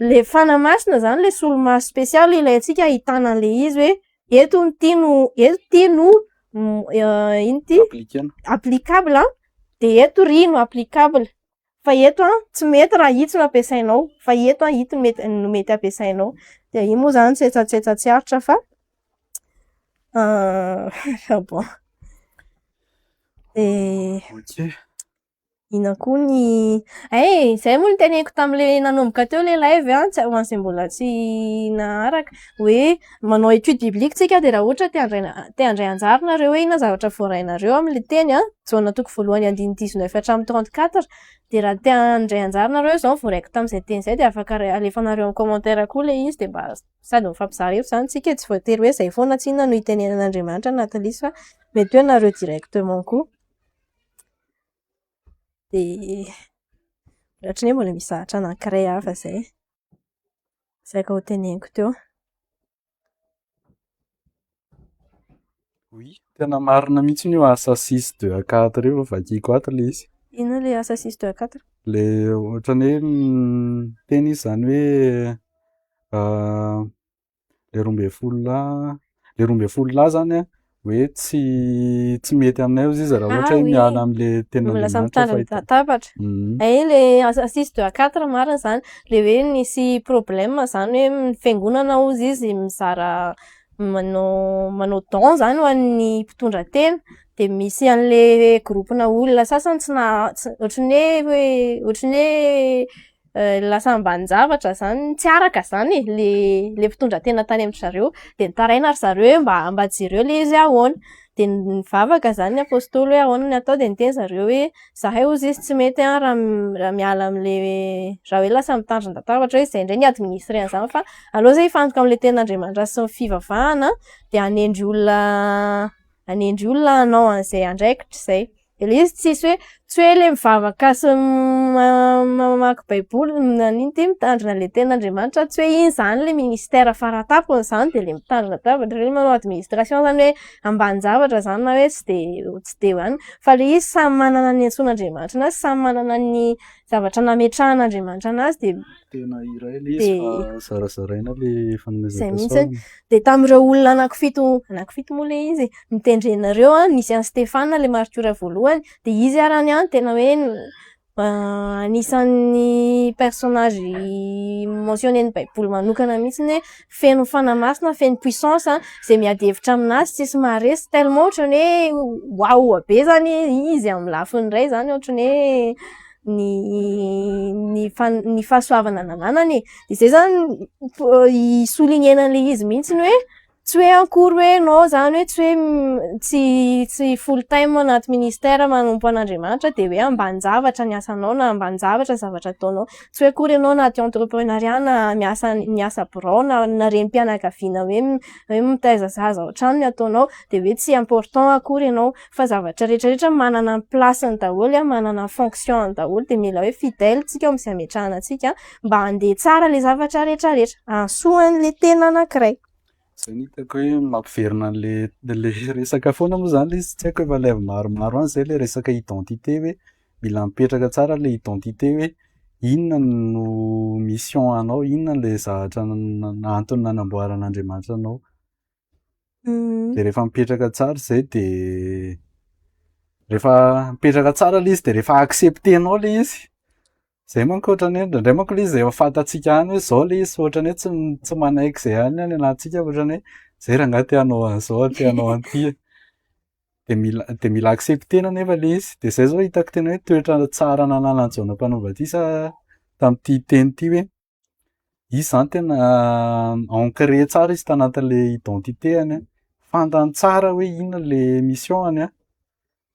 le fanahy masina zany le solomaso spesialy ilaintsika ahitana an'le izy hoe eto ny ty no eto ty no ino ty Appliquena. applicable a, de eto ry no applicable fa eto a tsy mety raha itsy no ampiasainao fa eto a ito mety no mety ampiasainao. Dia iny moa izany tsetsatsetsa tsy aritra fa bon. Dia Ok. inona koa ny hay! Izay moa no teneniko tamin'ilay nanomboka teo ilay live an, tsy ho an'izay mbola tsy naharaka hoe manao étude biblique tsika dia raha ohatra te handray te handray anjara nareo hoe inona zavatra voarainareo amin'ilay teny an, Jaona toko voalohany andininy 19 hatramin'ny 34 dia raha te handray anjara nareo izao voaraiko tamin'izay teny izay dia afaka alefanareo amin'ny commentaire koa ilay izy dia mba sady mifampizara eto izany tsika e, tsy voatery hoe izay foana tsinona no itenenan'Andriamanitra anatin'ilay izy fa mety hoe nareo directement koa. Dia ohatran'ny hoe mbola misy zavatra anankiray hafa izay saika ho teneniko teo. Oui, tena marina mihitsy io asa 6 2 à 4 io, vakiko ato ilay izy. Inona ilay asa 6 2 à 4? Le ohatran'ny hoe miteny izy zany hoe le 12 lahy, le 12 lahy zany an hoe tsy mety aminay hozy izy raha ohatra hoe Ah oui. miala am'le Lasa tenin'Andriamanitra mitandrina fahita. latabatra. Hay le asa 6 2 à 4 marina izany. Le hoe nisy problème zany hoe ny fiangonana hozy izy mizara manao don zany ho an'ny mpitondra tena de misy an'le groupe-na olona sasany tsy na- tsy ohatran'ny hoe lasa ambanin-javatra zany tsy araka zany e le mpitondra tena tany amin-dry zareo. De nitaraina ry zareo hoe mba jereo le izy hoe ahoana. De nivavaka zany ny apostoly hoe ahoana ny atao de niteny zareo hoe zahay hozy izy tsy mety an raha miala am'le raha hoe lasa mitandrin-databatra hoe izay indray ny administrer an'izany fa aleo zay hifantoka amin'ilay tenin'Andriamanitra sy ny fivavahana de hanendry olona hanao an'izay andraikitra izay. De le izy tsisy hoe tsy hoe le mivavaka sy mamaky baiboly na n'ino ty mitandrina le tenin'Andriamanitra tsy hoe iny zany le ministère faratampony zany de le mitandrina latabatra hoe manao administration zany hoe ambanin-javatra zany na hoe tsy de any fa le izy samy manana ny antsoin'Andriamanitra anazy, samy manana ny zavatra nametrahan'Andriamanitra anazy de Tena iray le izy fa zarazaraina le Izay fanomezam-pahasoavana. mihitsy. De tamin'ireo olona anankifito moa le izy notendrenareo an, nisy an'i Stefana le martiora voalohany de izy arany an tena hoe anisan'ny personnage mentionné-n'ny baiboly manokana mihitsiny hoe feno fanahy masina, feno puissance izay miady hevitra aminazy tsisy maharesy tellement ohatran'ny hoe waouh be zany izy amin'ny lafiny iray zany ohatran'ny hoe ny fahasoavana nananany e. De zay zany i-souligner-na an'ilay izy mihitsiny hoe tsy hoe akory hoe ianao zany hoe tsy hoe tsy full time anaty ministère manompo an'Andriamanitra de hoe ambanin-javatra ny asanao na ambanin-javatra ny zavatra ataonao. Tsy hoe akory ianao anaty entreprenariat na miasa birao na renim-pianakaviana hoe mitaiza zaza ao an-trano ny ataonao de hoe tsy important akory ianao fa zavatra rehetrarehetra manana ny place-ny daholo an, manana ny fonction-ny daholo de mila hoe fidèle tsika amin'izay ametrahana antsika mba handeha tsara le zavatra rehetrarehetra hahasoa an'le tena anankiray. Zay no hitako hoe mampiverina an'le le resaka foana moa zany le izy tsy haiko efa live maromaro any zay le resaka identité hoe mila mipetraka tsara le identité hoe inona no mission anao, inona le zavatra antony nanamboaran'Andriamanitra anao. De rehefa mipetraka tsara zay de rehefa mipetraka tsara le izy de rehefa acceptenao le izy zay manko ohatrany hoe indraindray manko le izy efa fantatsika ihany hoe zao le izy fa ohatrany hoe tsy manaiky zay ihany any anatintsika ohatrany hoe zay rangahy te hanao an'izao te hanao an'ity de mila acceptena nefa le izy de zay zao hitako tena hoe toetra tsara nananan'i Jaona mpanao batisa tamin'ity teny ity hoe izy zany tena ancré tsara izy tanatin'le identité-any a, fantany tsara hoe inona le mission-any a,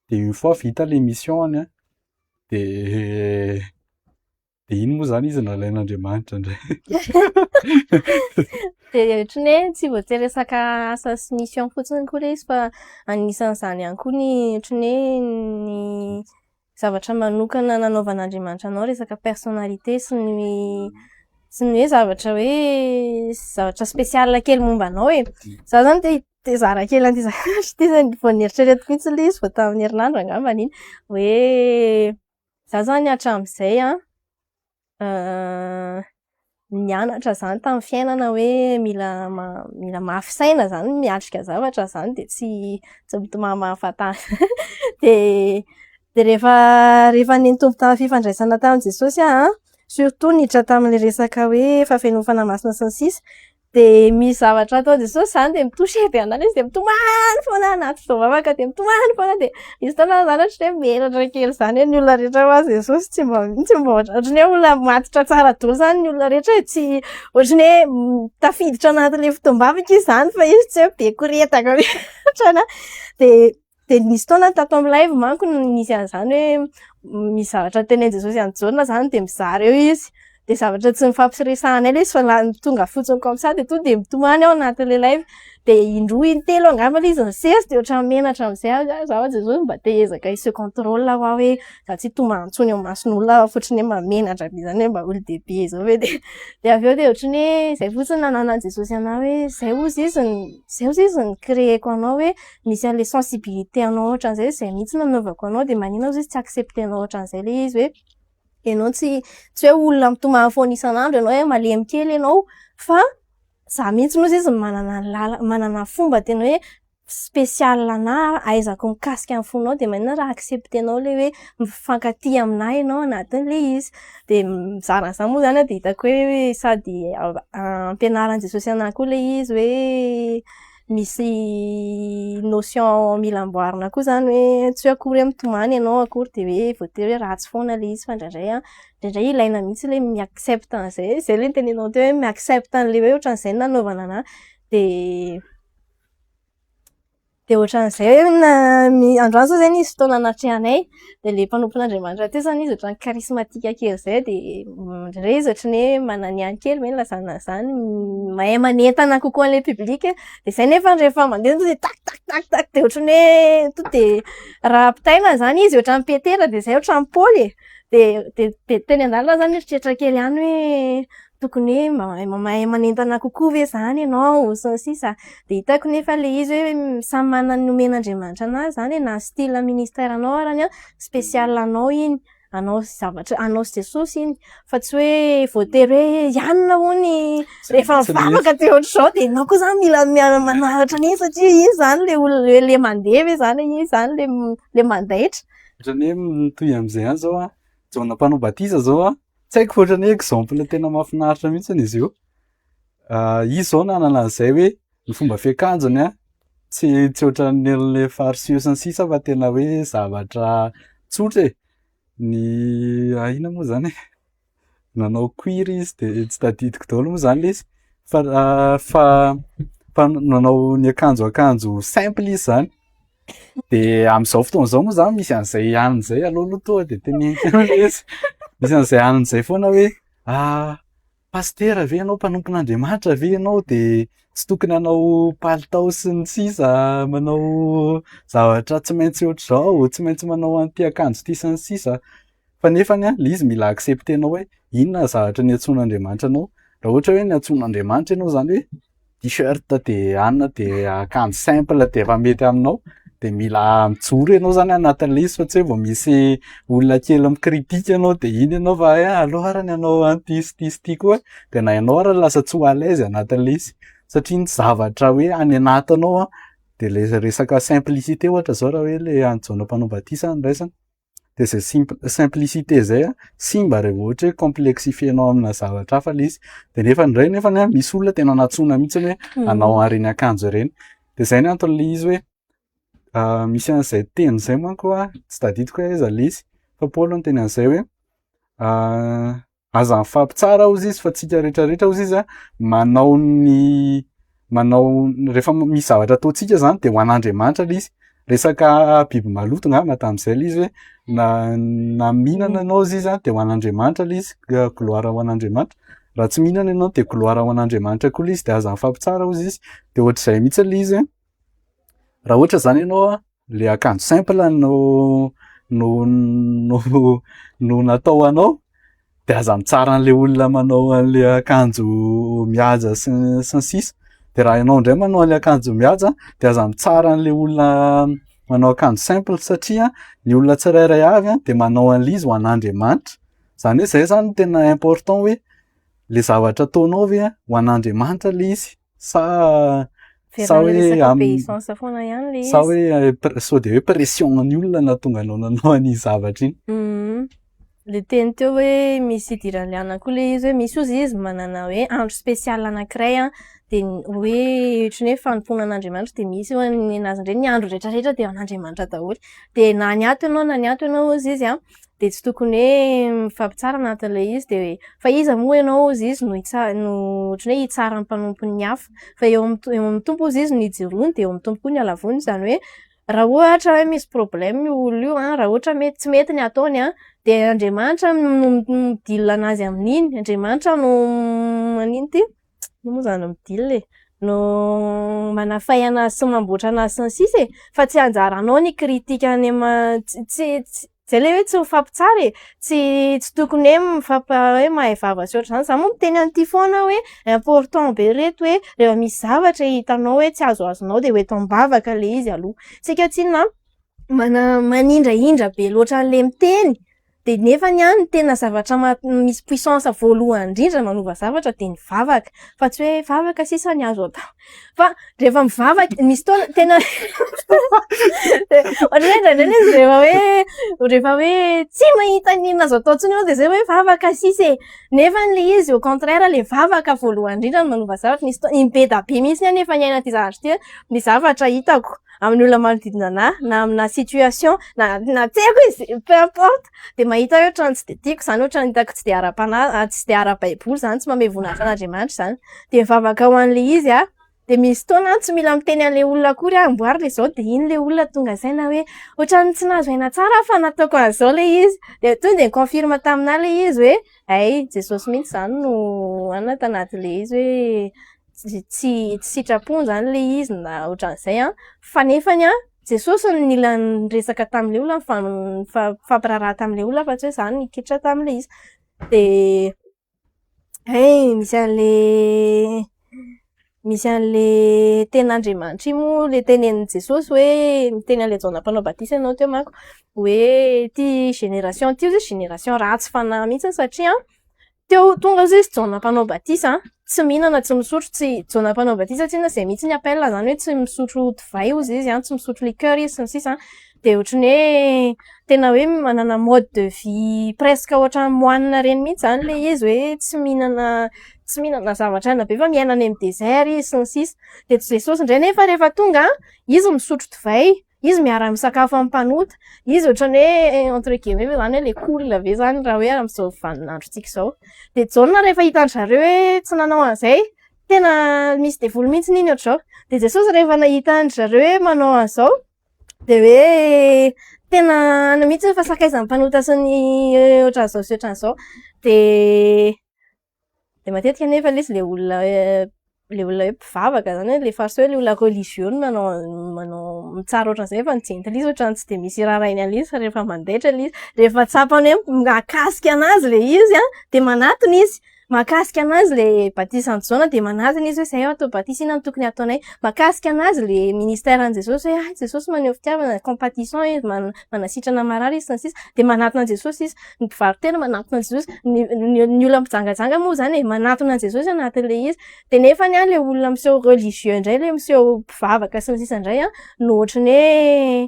de une fois vita le mission-any a de iny moa zany izy nalain'Andriamanitra indray. De ohatran'ny hoe tsy voatery resaka asa sy mission fotsiny koa le izy fa anisan'izany ihany koa ny ohatran'ny hoe ny zavatra manokana nanaovan'Andriamanitra anao resaka personnalité sy ny hoe zavatra hoe zavatra spécial kely momba anao e. Zaho zany te hizara kely an'ity zavatra ity zany vao nieritreretiko mihitsy le izy vao tamin'ny herinandro angambany iny hoe zaho zany hatramin'izay an nianatra zany tamin'ny fiainana hoe mila mafy saina zany miatrika zavatra zany de tsy mitomany mahafatana de rehefa nitombo tamin'ny fifandraisana tamin'i Jesosy aho an, surtout niditra tamin'ilay resaka hoe fahafenoana fanahy masina sy ny sisa. De misy zavatra ataon'i Jesosy zany de mi-toucher be anahy ilay izy de mitomany foana anaty fotoam-bavaka de mitomany foana de misy fotoana zany ohatran'ny hoe menatra kely zany hoe ny olona rehetra hoa Jesosy tsy mba ohatran'ny hoe olona matotra tsara daholo zany ny olona rehetra e, tsy ohatran'ny hoe tafiditra anatin'ilay fotoam-bavaka izy zany fa izy tsy hoe be koretaka be ohatranahy. De nisy fotoana tato amin'ny live manko nisy an'izany hoe misy zavatra tenenin'i Jesosy an'i Jaona zany de mizara eo izy. De zavatra tsy nifampiresahanay ilay izy fa tonga fotsiny comme ça de tonga de mitomany aho anatin'ilay live. De indroa intelo angamba ilay izy nisesy de ohatran'ny menatra am'izay aho, zaho Jesosy mba te hiezaka hi-se contrôle aho hoe za tsy hitomany intsony eo imason'olona fa ohatran'ny hoe mahamenatra be zany hoe mba olo-dehibe zao ve de de avy eo de ohatran'ny hoe zay fotsiny nananan'i Jesosy anahy hoe zay hozy izy zay hozy izy ni-créer-ko anao hoe misy an'le sensibilité anao ohatran'izay, zay mihitsy nanaovako anao de maninona hozy izy tsy accepter-nao ohatran'izay le izy hoe ianao tsy hoe olona mitomany foana isan'andro ianao hoe malemy kely ianao fa za mihitsy hozy izy manana ny manana fomba tena hoe spécial anahy ahaizako mikasika ny fonao de maninona raha accepter-nao le hoe mifankatia aminahy ianao anatin'le izy. De mizara an'izany moa zany aho de hitako hoe sady ampianaran'i Jesosy anahy koa le izy hoe misy notion mila amboarina koa zany hoe tsy hoe akory hoe mitomany ianao akory de hoe voatery hoe ratsy foana le izy fa indraindray an, indraindray ilaina mihitsy le mi-accepte an'izay, zay le nitenenao teo hoe mi-accepte an'le hoe ohatran'izay no nanaovana anahy. De ohatran'izay hoe androany zao zay nisy fotoana natrehanay de le mpanompon'Andriamanitra teo zany izy ohatran'ny charismatique kely zay de indraindray izy ohatran'ny hoe mananiany kely ve no ilazana an'izany, mahay manentana kokoa an'ilay public. De zay nefa rehefa mandeha tonga de tak tak tak tak de ohatran'ny hoe to de raha ampitaina zany izy ohatran'ny Petera de zay ohatran'ny Paoly e. De teny an-dalana zany nieritreritra kely ihany hoe tokony hoe mahay manentana kokoa ve zany ianao sy ny sisa. De hitako nefa le izy hoe samy manana ny nomen'Andriamanitra anazy zany e, na style ministère anao arany an, spécial anao iny, anao sy zavatra anao sy Jesosy iny fa tsy hoe voatery hoe ianona hony rehefa mivavaka de ohatr'izao de ianao koa zany mila manaratra an'iny satria iny zany le olona le mandeha ve zany iny zany le mandaitra. Ohatran'ny hoe mitohy am'izay ihany zao an, Jaona mpanao batisa zao an, tsy haiko fa ohatran'ny hoe exemple tena mahafinaritra mihitsiny izy io. Izy zao nanana an'izay hoe ny fomba fiakanjony an, tsy ohatran'ny le fariseo sy ny sisa fa tena hoe zavatra tsotra e. Ny inona moa zany e? Nanao cuir izy de tsy tadidiko daholo moa zany le izy fa nanao ny akanjo akanjo simple izy zany. De am'izao fotoana izao moa zany misy an'izay hanina zay aloha tonga de teneniko eo le izy. Misy an'izay hanina zay foana hoe pastera ve ianao, mpanompon'Andriamanitra ve ianao de tsy tokony hanao palitao sy ny sisa, manao zavatra tsy maintsy ohatr'izao, tsy maintsy manao an'ity akanjo ity sy ny sisa. Fa nefany an, le izy mila accepter-nao hoe inona ny zavatra niantsoan'Andriamanitra anao. Raha ohatra hoe niantsoan'Andriamanitra ianao zany hoe t-shirt de hanina de akanjo simple de efa mety aminao de mila mijoro ianao zany anatin'le izy fa tsy hoe vao misy olona kely mi-critique anao de iny ianao fa hoe aleo arany hanao an'ity sy ty sy ty koa de na ianao ary lasa tsy ho à l'aise anatin'le izy satria ny zavatra hoe any anatinao an de le resaka simplicité ohatra zao raha hoe le an'i Jaona mpanao batisa no raisina de zay simplicité zay an simba raha vao ohatra hoe complexifier-nao amina zavatra hafa le izy de nefa indray nefany an misy olona tena nantsoina mihitsiny hoe hanao an'ireny akanjo ireny de zay ny anton'le izy hoe misy an'izay teny zay manko an tsy tadidiko hoe aiza le izy fa Paoly no niteny an'izay hoe aza mifampitsara hozy izy fa tsika rehetrarehetra hozy izy an manao ny manao rehefa misy zavatra ataontsika zany de ho an'Andriamanitra le izy resaka biby maloto angamba tamin'izay le izy hoe na mihinana ianao hozy izy an de ho an'Andriamanitra le izy, gloire ho an'Andriamanitra, raha tsy mihinana ianao de gloire ho an'Andriamanitra koa le izy de aza mifampitsara hozy izy de ohatr'izay mihitsy le izy raha ohatra zany ianao an le akanjo simple no natao anao de aza mitsara an'le olona manao an'le akanjo mihaja sy ny sisa de raha ianao indray manao an'le akanjo mihaja de aza mitsara an'le olona manao akanjo simple satria ny olona tsirairay avy an de manao an'le izy ho an'Andriamanitra zany hoe zay zany no tena important hoe le zavatra ataonao ve an ho an'Andriamanitra le izy sa hoe resaka obéissance foana ihany le izy. Sa hoe sao de hoe pression ny olona nahatonga anao nanao an'iny zavatra iny. Le teny teo hoe misy idiran'ilay anona koa ilay izy hoe misy hozy izy manana hoe andro spécial anankiray an, dia ny hoe ohatran'ny hoe fanompoana an'Andriamanitra dia misy hoe ny anazy indray ny andro rehetra rehetra dia an'Andriamanitra daholo. Dia na ny ato ianao na ny ato ianao hozy izy an, dia tsy tokony hoe mifampitsara anatin'ilay izy dia hoe fa iza moa ianao hozy izy no hitsa- no ohatran'ny hoe hitsara ny mpanompon'ny hafa. Fa eo amin'ny eo amin'ny Tompo hozy izy no ijoroany dia eo amin'ny Tompo koa ny alavony izany hoe Raha ohatra hoe misy problème io olona io an, raha ohatra mety tsy mety ny ataony an, dia Andriamanitra no mi-deal anazy amin'iny, Andriamanitra no manino ty? Inona moa izany mi-deal e? No manafay anazy sy mamboatra anazy sy ny sisa e! Fa tsy anjaranao ny hi-critique any ama- tsy tsy Zay le hoe tsy mifampitsara e, tsy tsy tokony hoe mifampa hoe mahay vava sy ohatr'izany, za moa miteny an'ity foana aho hoe important be reto hoe rehefa misy zavatra hitanao hoe tsy azoazonao de hoento am-bavaka le izy aloha, tsika tsinona mana- manindrahindra be loatra an'le miteny de nefany an ny tena zavatra ma- misy puissance voalohany indrindra manova zavatra de ny vavaka fa tsy hoe vavaka sisa ny azo atao. Fa rehefa mivavaka, misy fotoana tena ohatran'ny hoe indraindray ilay izy rehefa hoe rehefa hoe tsy mahita ny inona azo atao intsony ianao dia izay hoe vavaka sisa e. Nefa ilay izy au contraire ilay vavaka voalohany indrindra no manova zavatra. Misy fotoana, im-be dia be mihitsy aho nefa niaina ity zavatra ity hoe ny zavatra hitako amin'ny olona manodidina anahy na aminà situation na na tsy haiko e, peu importe, dia mahita hoe ohatran'ny tsy dia tiako izany, ohatran'ny hitako tsy dia ara-panahy, tsy dia ara-baiboly izany, tsy manome voninahitra an'Andriamanitra izany. Dia mivavaka ho an'ilay izy aho, dia misy fotoana aho tsy mila miteny an'ilay olona akory aho, amboary ilay izao dia iny ilay olona tonga saina hoe ohatran'ny tsy nahazo aina tsara aho fa nataoko an'izao ilay izy. Dia tonga dia ni-confirme taminà ilay izy hoe hay Jesosy mihitsy izany no anona tanatin'ilay izy hoe tsy tsy sitrapony izany ilay izy na ohatran'izay an, fa nefany an Jesosy no nila niresaka tamin'ilay olona, nifampiraharaha tamin'ilay olona fa tsy hoe izaho no nikitra tamin'ilay izy. Dia Hay misy an'le misy an'le tenin'Andriamanitra iny moa le tenenin'i Jesosy hoe miteny an'ilay Jaona mpanao batisa ianao teo manko hoe ity génération ity hozy izy génération ratsy fanahy mihitsy satria teo tonga hozy izy Jaona mpanao batisa tsy mihinana tsy misotro tsy Jaona mpanao batisa tsinona izay mihitsy ny appel izany hoe tsy misotro divay hozy izy an, tsy misotro liqueur izy sy ny sisa dia ohatran'ny hoe tena hoe manana mode de vie presque ohatran'ny moine ireny mihitsy izany ilay izy hoe tsy mihinana tsy mihinana zavatra hainina be fa miaina any amin'ny désert izy sy ny sisa. Dia Jesosy indray nefa rehefa tonga, izy misotro divay, izy miara-misakafo amin'ny mpanota, izy ohatran'ny hoe entre guillemets moa izany hoe ilay cool be izany raha hoe amin'izao vaninandrontsika izao. Dia Jaona rehefa hitan-dry zareo hoe tsy nanao an'izay, tena misy devoly mihitsy iny ohatr'izao. Dia Jesosy rehefa nahita an-dry zareo hoe manao an'izao, Dia hoe tena any mihitsy fa sakaizan'ny mpanota sy ny ohatran'izao sy ohatran'izao. Dia dia matetika anefa ilay izy ilay olona ilay olona hoe mpivavaka izany hoe ilay fariseo ilay olona religieux no manao manao mitsara ohatran'izay fa ny jentilisa ohatran'ny tsy dia misy iraharahiany an'ilay izy fa rehefa mandaitra ilay izy, rehefa tsapany hoe mahakasika an'azy ilay izy an, dia manatona izy. Mahakasika anazy le batisan'i Jaona dia manatona izy hoe zay atao batisa inona no tokony hataonay. Mahakasika anazy le ministère an'i Jesosy hoe hay Jesosy maneho fitiavana, compatissant izy, manasitrana marary izy sy ny sisa dia manatona an'i Jesosy izy. Ny mpivaro-tena manatona an'i Jesosy, ny olona mpijangajanga moa izany e manatona an'i Jesosy anatin'ilay izy. Dia nefany an le olona miseho religieux indray, le miseho mpivavaka sy ny sisa indray an no ohatran'ny hoe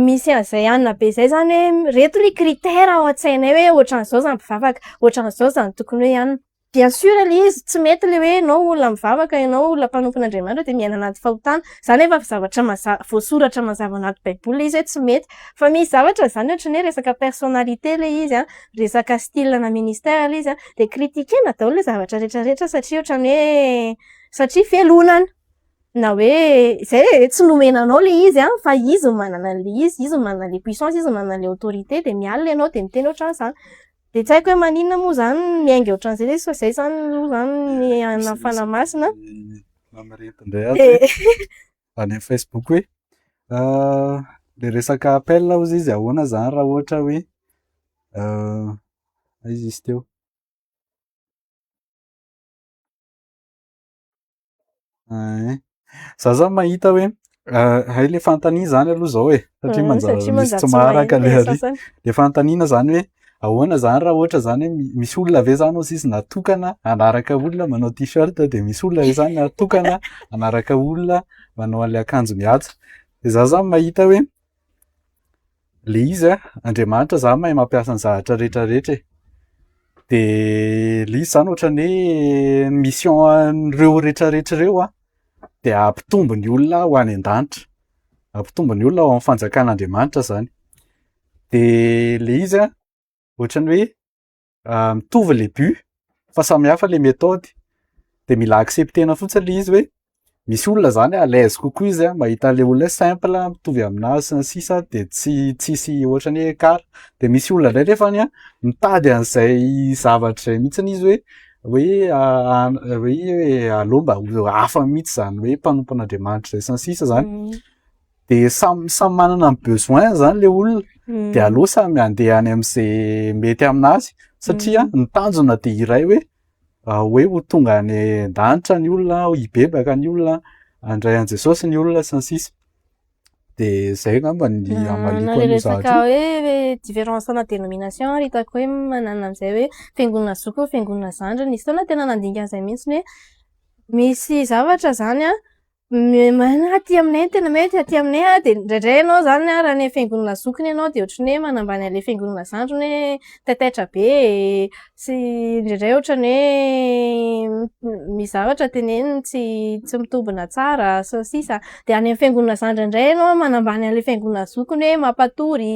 Misy an'izay anona be izay izany hoe ireto ny critère ao an-tsainay hoe ohatran'izao izany mpivavaka, ohatran'izao izany tokony hoe anona. Bien sûr ilay izy tsy mety ilay hoe ianao olona mivavaka, ianao olona mpanompon'Andriamanitra dia miaina anaty fahotana. Izany efa zavatra mazava, voasoratra mazava anaty baiboly ilay izy hoe tsy mety. Fa misy zavatra izany ohatran'ny hoe resaka personnalité ilay izy an, resaka style ana ministère ilay izy an, dia critiquer-na daholo ilay zavatra rehetra rehetra satria ohatran'ny hoe satria fialonana. Na hoe izay e, tsy nomena anao ilay izy an, fa izy no manana an'ilay izy, izy no manana ilay puissance, izy no manana ilay autorité dia mialona ianao dia miteny ohatran'izany. Dia tsy haiko hoe maninona moa izany miainga ohatran'izay ilay izy fa izay izany aloha izany ny an'ny Fanahy Masina. Mamireto indray ato hoe any amin'ny Facebook hoe ilay resaka appel hozy izy ahoana izany raha ohatra hoe aiza izy teo? Ein. Za zany mahita hoe hay le fanontaniana zany aloha zao e, satria manjary misy tsy maharaka le ary. Le fanontaniana zany hoe ahoana zany raha ohatra zany hoe misy olona ve zany hozy izy natokana hanaraka olona manao t-shirt de misy olona ve zany natokana hanaraka olona manao an'le akanjo mihaja. De za zany mahita hoe. Le izy a, Andriamanitra zany mahay mampiasa ny zavatra rehetrarehetra e. De le izy zany ohatran'ny hoe mission an'ireo rehetrarehetra ireo a, de hampitombo ny olona ho any an-danitra, hampitombo ny olona ao amin'ny fanjakan'Andriamanitra zany. De le izy a, ohatran'ny hoe mitovy le but fa samy hafa le méthode. De mila acceptena fotsiny le izy hoe misy olona zany à l'aise kokoa izy a mahita an'le olona hoe simple mitovy aminazy sy ny sisa de tsy tsisy ohatran'ny hoe écart. De misy olona indray nefany a mitady an'izay zavatra zay mihitsiny izy hoe hoe aleo mba ho hafa mihitsy zany hoe mpanompon'Andriamanitra zay sy ny sisa zany. De samy manana ny besoin zany le olona de aleo samy andeha any am'zay mety aminazy satria ny tanjona de iray hoe ho tonga any an-danitra ny olona, hibebaka ny olona, handray an'i Jesosy ny olona sy ny sisa. De zay angamba ny Na hamaliako le an'io resaka zavatra io. hoe différence ana dénomination ary hitako hoe manana an'izay hoe fiangonana zokiny, fiangonana zandriny. Nisy fotoana tena nandinika an'izay mihitsiny hoe misy zavatra zany a aty aminay tena mety, aty aminay a de indraindray ianao zany a raha any fiangonana zokiny ianao de ohatran'ny hoe manambany an'le fiangonana zandriny hoe taitaitra be sy indraindray ohatran'ny hoe misy zavatra teneniny tsy mitombina tsara sy ny sisa. De any amin'ny fiangonana zandriny indray ianao manambany an'le fiangonana zokiny hoe mampatory,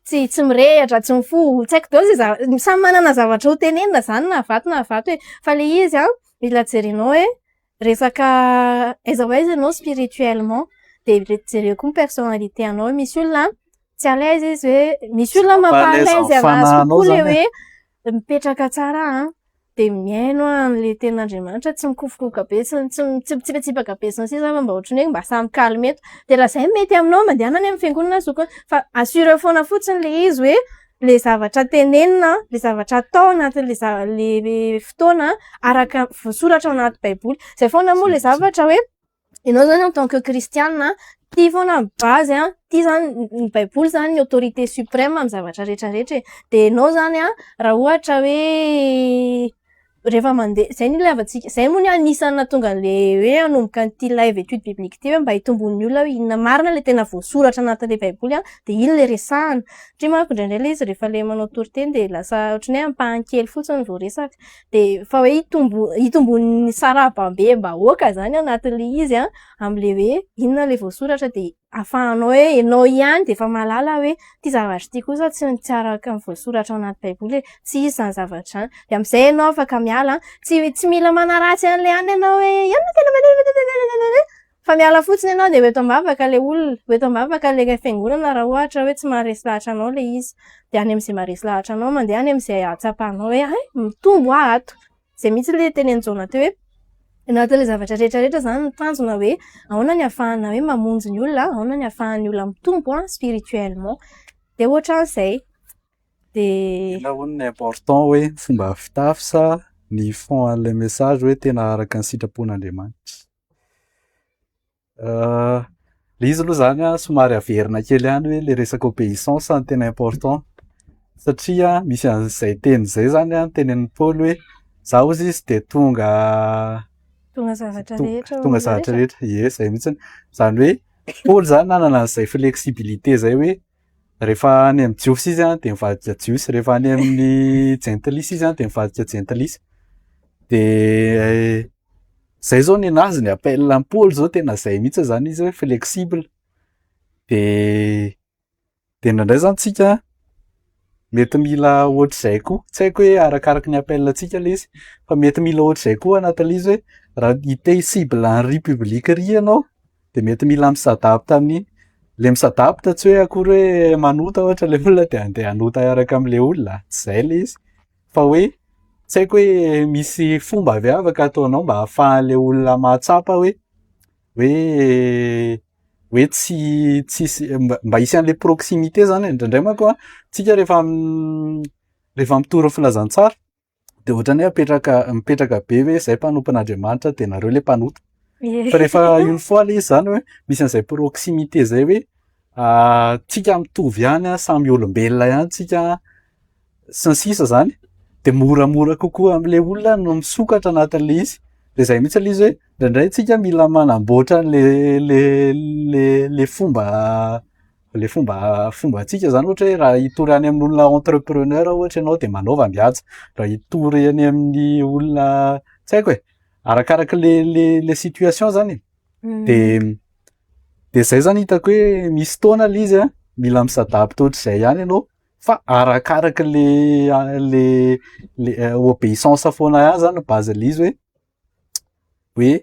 tsy mirehatra, tsy mifoha, tsy haiko daholo zay samy manana zavatra ho tenenina zany na vato na vato e. Fa le izy a mila jerenao hoe resaka aiza ho aiza ianao spirituellement de jereo koa ny personnalité anao hoe misy olona tsy à l'aise izy hoe misy olona Mampa à l'aise mampa-à-l'aise amin'ny anazy fanahinao kokoa le zany e. hoe mipetraka tsara an de mihaino an'le tenin'Andriamanitra tsy mikofokofoka be tsy mitsipatsipaka be sy ny sisa fa mba ohatran'ny hoe mba samy calme eto. De raha zay mety aminao mandehana any amin'ny fiangonana zokiny fa assureo foana fotsiny le izy hoe le zavatra tenenina, le zavatra atao anatin'le le fotoana araka voasoratra ao anaty baiboly. Zay foana moa le zavatra hoe ianao zany en tant que kristianina tia foana ny base a, tia zany ny baiboly zany ny autorité suprême amin'ny zavatra rehetrarehetra e. De ianao zany a raha ohatra hoe rehefa mandeha zay no ilavantsika zay moa ny anisan'ny nahatonga an'le hoe hanomboka an'ity live étude biblique ity hoe mba hitombon'ny olona hoe inona marina le tena voasoratra anatin'le baiboly a de iny le resahana. Satria manko indraindray le izy rehefa le manao toriteny de lasa ohatran'ny hoe ampahany kely fotsiny vao resaka. De fa hoe hitombon'ny sarababem-bahoaka zany anatin'le izy a am'le hoe inona le voasoratra de ahafahanao hoe ianao ihany de efa mahalala hoe ty zavatra ity kosa tsy araka ny voasoratra ao anaty baiboly e, tsy izy zany zavatra zany. De am'izay ianao afaka miala, tsy mila manaratsy an'le any ianao hoe inona tena fa miala fotsiny ianao de ho eto am-bavaka le olona, ho eto am-bavaka le fiangonana raha ohatra hoe tsy maharesy lahatra anao le izy. De any am'izay maharesy lahatra anao mandeha any am'izay ahatsapanao hoe hay mitombo aho ato. Zay mihitsy le tenenin'i Jaona teo hoe anatin'le zavatra rehetrarehetra zany ny tanjona hoe ahoana ny ahafahana hoe mamonjy ny olona, ahoana ny ahafahan'ny olona mitombo a spirituellement. De ohatran'izay. De Inona hono ny important hoe fomba fitafy sa ny fond an'ilay message hoe tena araka ny sitrapon'Andriamanitra? Le izy aloha zany a somary averina kely ihany hoe le resaka obéissance no tena important satria misy an'izay teny zay zany a tenenin'i Paoly hoe zaho hozy izy de tonga tonga zavatra rehetra ho tonga olona zavatra rehetra. rehetra, ie zay mihitsiny. Zany hoe Paoly zany nanana an'izay flexibilité zay hoe rehefa any amin'ny jiosy izy a de mivadika jiosy, rehefa any amin'ny jentilisa izy a de mivadika jentilisa. De zay zao ny anazy ny appel an'i Paoly zao tena zay mihitsy zany izy hoe flexible. De indraindray zany tsika mety mila ohatr'izay koa, tsy haiko hoe arakaraky ny appel antsika le izy fa mety mila ohatr'izay koa anatin'le izy hoe raha te hi-cible an'ny public ry ianao de mety mila mi-s'adapte amin'iny. Le mi-s'adapte tsy hoe akory hoe manota ohatra le olona de andeha hanota hiaraka am'le olona, tsy zay le izy fa hoe tsy haiko hoe misy fomba avy afaka ataonao mba ahafahan'le olona mahatsapa hoe tsy tsisy mba hisy an'le proximité zany e. Indraindray manko a tsika rehefa mitory ny filazantsara de ohatran'ny hoe apetraka mipetraka be hoe zay mpanompon'Andriamanitra de nareo le mpanota. Fa rehefa une fois le izy zany hoe misy an'izay proximité zay hoe tsika mitovy ihany a, samy olombelona ihany tsika sy ny sisa zany de moramora kokoa am'le olona no misokatra anatin'le izy. De zay mihitsy le izy hoe indraindray tsika mila manamboatra an'le le le le fomba Le fomba fombantsika zany ohatra hoe raha hitory any amin'olona entrepreneur ohatra ianao de manaova mihaja, raha hitory any amin'ny olona tsy haiko e, arakaraka le situation zany e. De zay zany hitako hoe misy fotoana le izy a mila mi-s'adapte ohatr'izay ihany ianao fa arakaraka le obéissance foana ihany zany base le izy hoe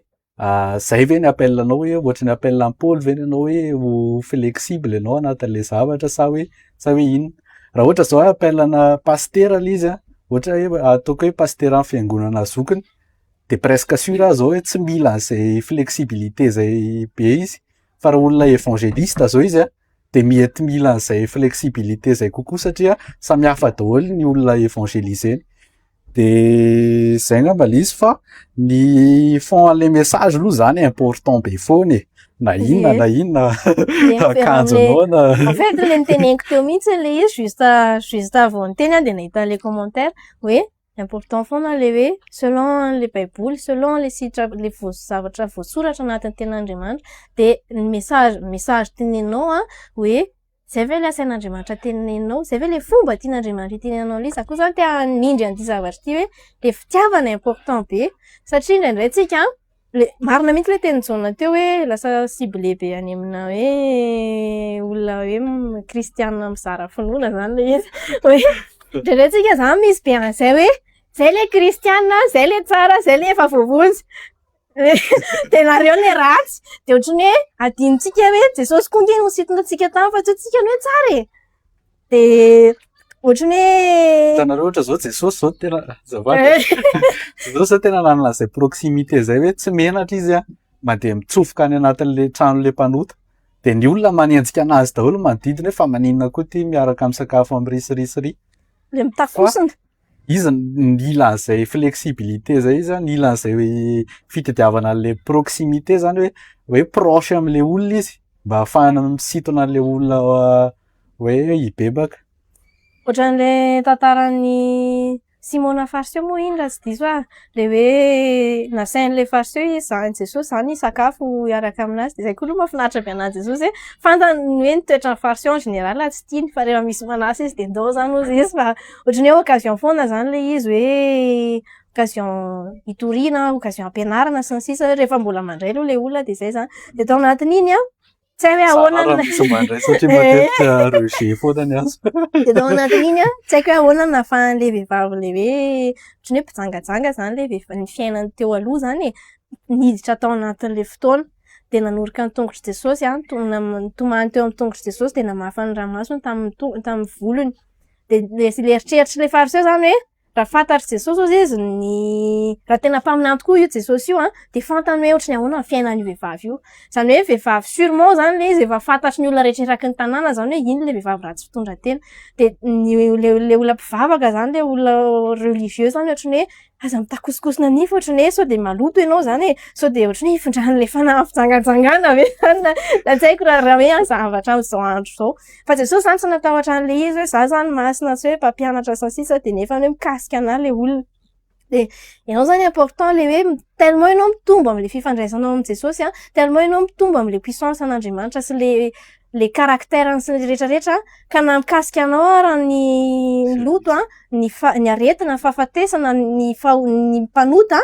zay ve ny appel anao hoe ohatry ny appel an'i Paoly ve ny anao hoe ho flexible ianao anatin'le zavatra sa hoe inona. Raha ohatra zao hoe appel ana pastera le izy a, ohatra hoe ataoko hoe pastera amin'ny fiangonana zokiny de presque sûr aho zao hoe tsy mila an'izay flexibilité zay be izy, fa raha olona évangéliste zao izy a de mety mila an'izay flexibilité zay kokoa satria samy hafa daholo ny olona évangéliseny. De zay angamba le izy fa ny fond an'le message aloha zany important be foana e, na inona na inona akanjonao na En fait, le niteneniko teo mihitsy le izy juste vao niteny aho de nahita le commentaire hoe important foana le hoe selon le baiboly, selon le sitra le zavatra voasoratra anatin'ny tenin'Andriamanitra, de ny message teneninao a hoe zay ve le asain'Andriamanitra teneninao, zay ve le fomba tian'Andriamanitra itenenanao le izy. Za koa zany te hanindry an'ity zavatra ity hoe le fitiavana important be satria indraindray tsika le marina mihitsy le tenin'i Jaona teo hoe lasa ciblé be any amina hoe olona hoe kristianina mizara finoana zany le izy, hoe indraindray tsika zany misy be an'izay hoe zay le kristianina, zay le tsara, zay le efa voavonjy, de nareo le ratsy, de ohatran'ny hoe adinontsika hoe Jesosy koa nge nisintona antsika tany fa tsy hoe tsika no hoe tsara e, de ohatran'ny hoe Hitanareo ohatra zao Jesosy zao tena azafady, Jesosy zao tena nanana an'izay proximité zay hoe tsy menatra izy a mandeha mitsofoka any anatin'le tranon'le mpanota, de ny olona manenjika anazy daholo manodidina hoe fa maninona koa ty miaraka misakafo amin'ny risy. Le mitakosina. Izy nila an'izay flexibilité zay izy a, nila an'izay fitadiavana an'le proximité zany hoe proche am'le olona izy mba ahafahana misintona an'le olona hoe hibebaka. Ohatran'le tantaran'ny Simona Fariseo moa iny raha tsy diso aho, le hoe nasain'le Fariseo izy zany Jesosy zany hisakafo hiaraka aminazy, de zay koa aloha mahafinaritra be anazy Jesosy hoe fantany hoe ny toetran'ny Fariseo en général tsy tiany fa rehefa misy manasa izy de ndao zany hozy izy, fa ohatran'ny hoe occasion foana zany le izy hoe occasion hitoriana, occasion hampianarana sy ny sisa rehefa mbola mandray aloha le olona de zay zany. De tao anatin'iny a tsy hay hoe ahoana Tsara raha misy mandray satria matetika rejet foana ny azo. De tao anatin'iny a tsy haiko hoe ahoana no nahafahan'le vehivavy le hoe ohatran'ny hoe mpijangajanga zany le ny fiainany teo aloha zany e, niditra tao anatin'le fotoana de nanoroka ny tongotr'i Jesosy a, nitomany teo amin'ny tongotr'i Jesosy de namafa ny ranomasony tamin'ny tamin'ny volony. De le eritreritr'le Fariseo zany hoe raha fantatr'i Jesosy hozy izy ny raha tena mpaminany tokoa io Jesosy io a, de fantany hoe ohatran'ny ahoana ny fiainan'io vehivavy io. Zany hoe vehivavy sûrement zany le izy efa fantatry ny olona rehetra eraky ny tanàna zany hoe iny le vehivavy ratsy fitondran-tena. De ny le olona mpivavaka zany, le olona religieux zany ohatran'ny hoe aza mitakosokosona an'iny fa ohatran'ny hoe sao de maloto ianao zany e, sao de ohatran'ny hoe ifindran'le fanahy fijangajangana ve zany na tsy haiko raha hoe zavatra amin'izao andro izao. Fa Jesosy zany tsy natahotra an'le izy hoe za zany masina tsy hoe mpampianatra sy ny sisa de nefa hoe mikasika anahy le olona. De ianao zany important le hoe tellement ianao mitombo am'le fifandraisanao amin'i Jesosy a, tellement ianao mitombo am'le puissance an'Andriamanitra sy le caractère-ny sy ny rehetrarehetra ka na mikasika anao ara ny loto a, ny ny aretina, ny fahafatesana, ny ny mpanota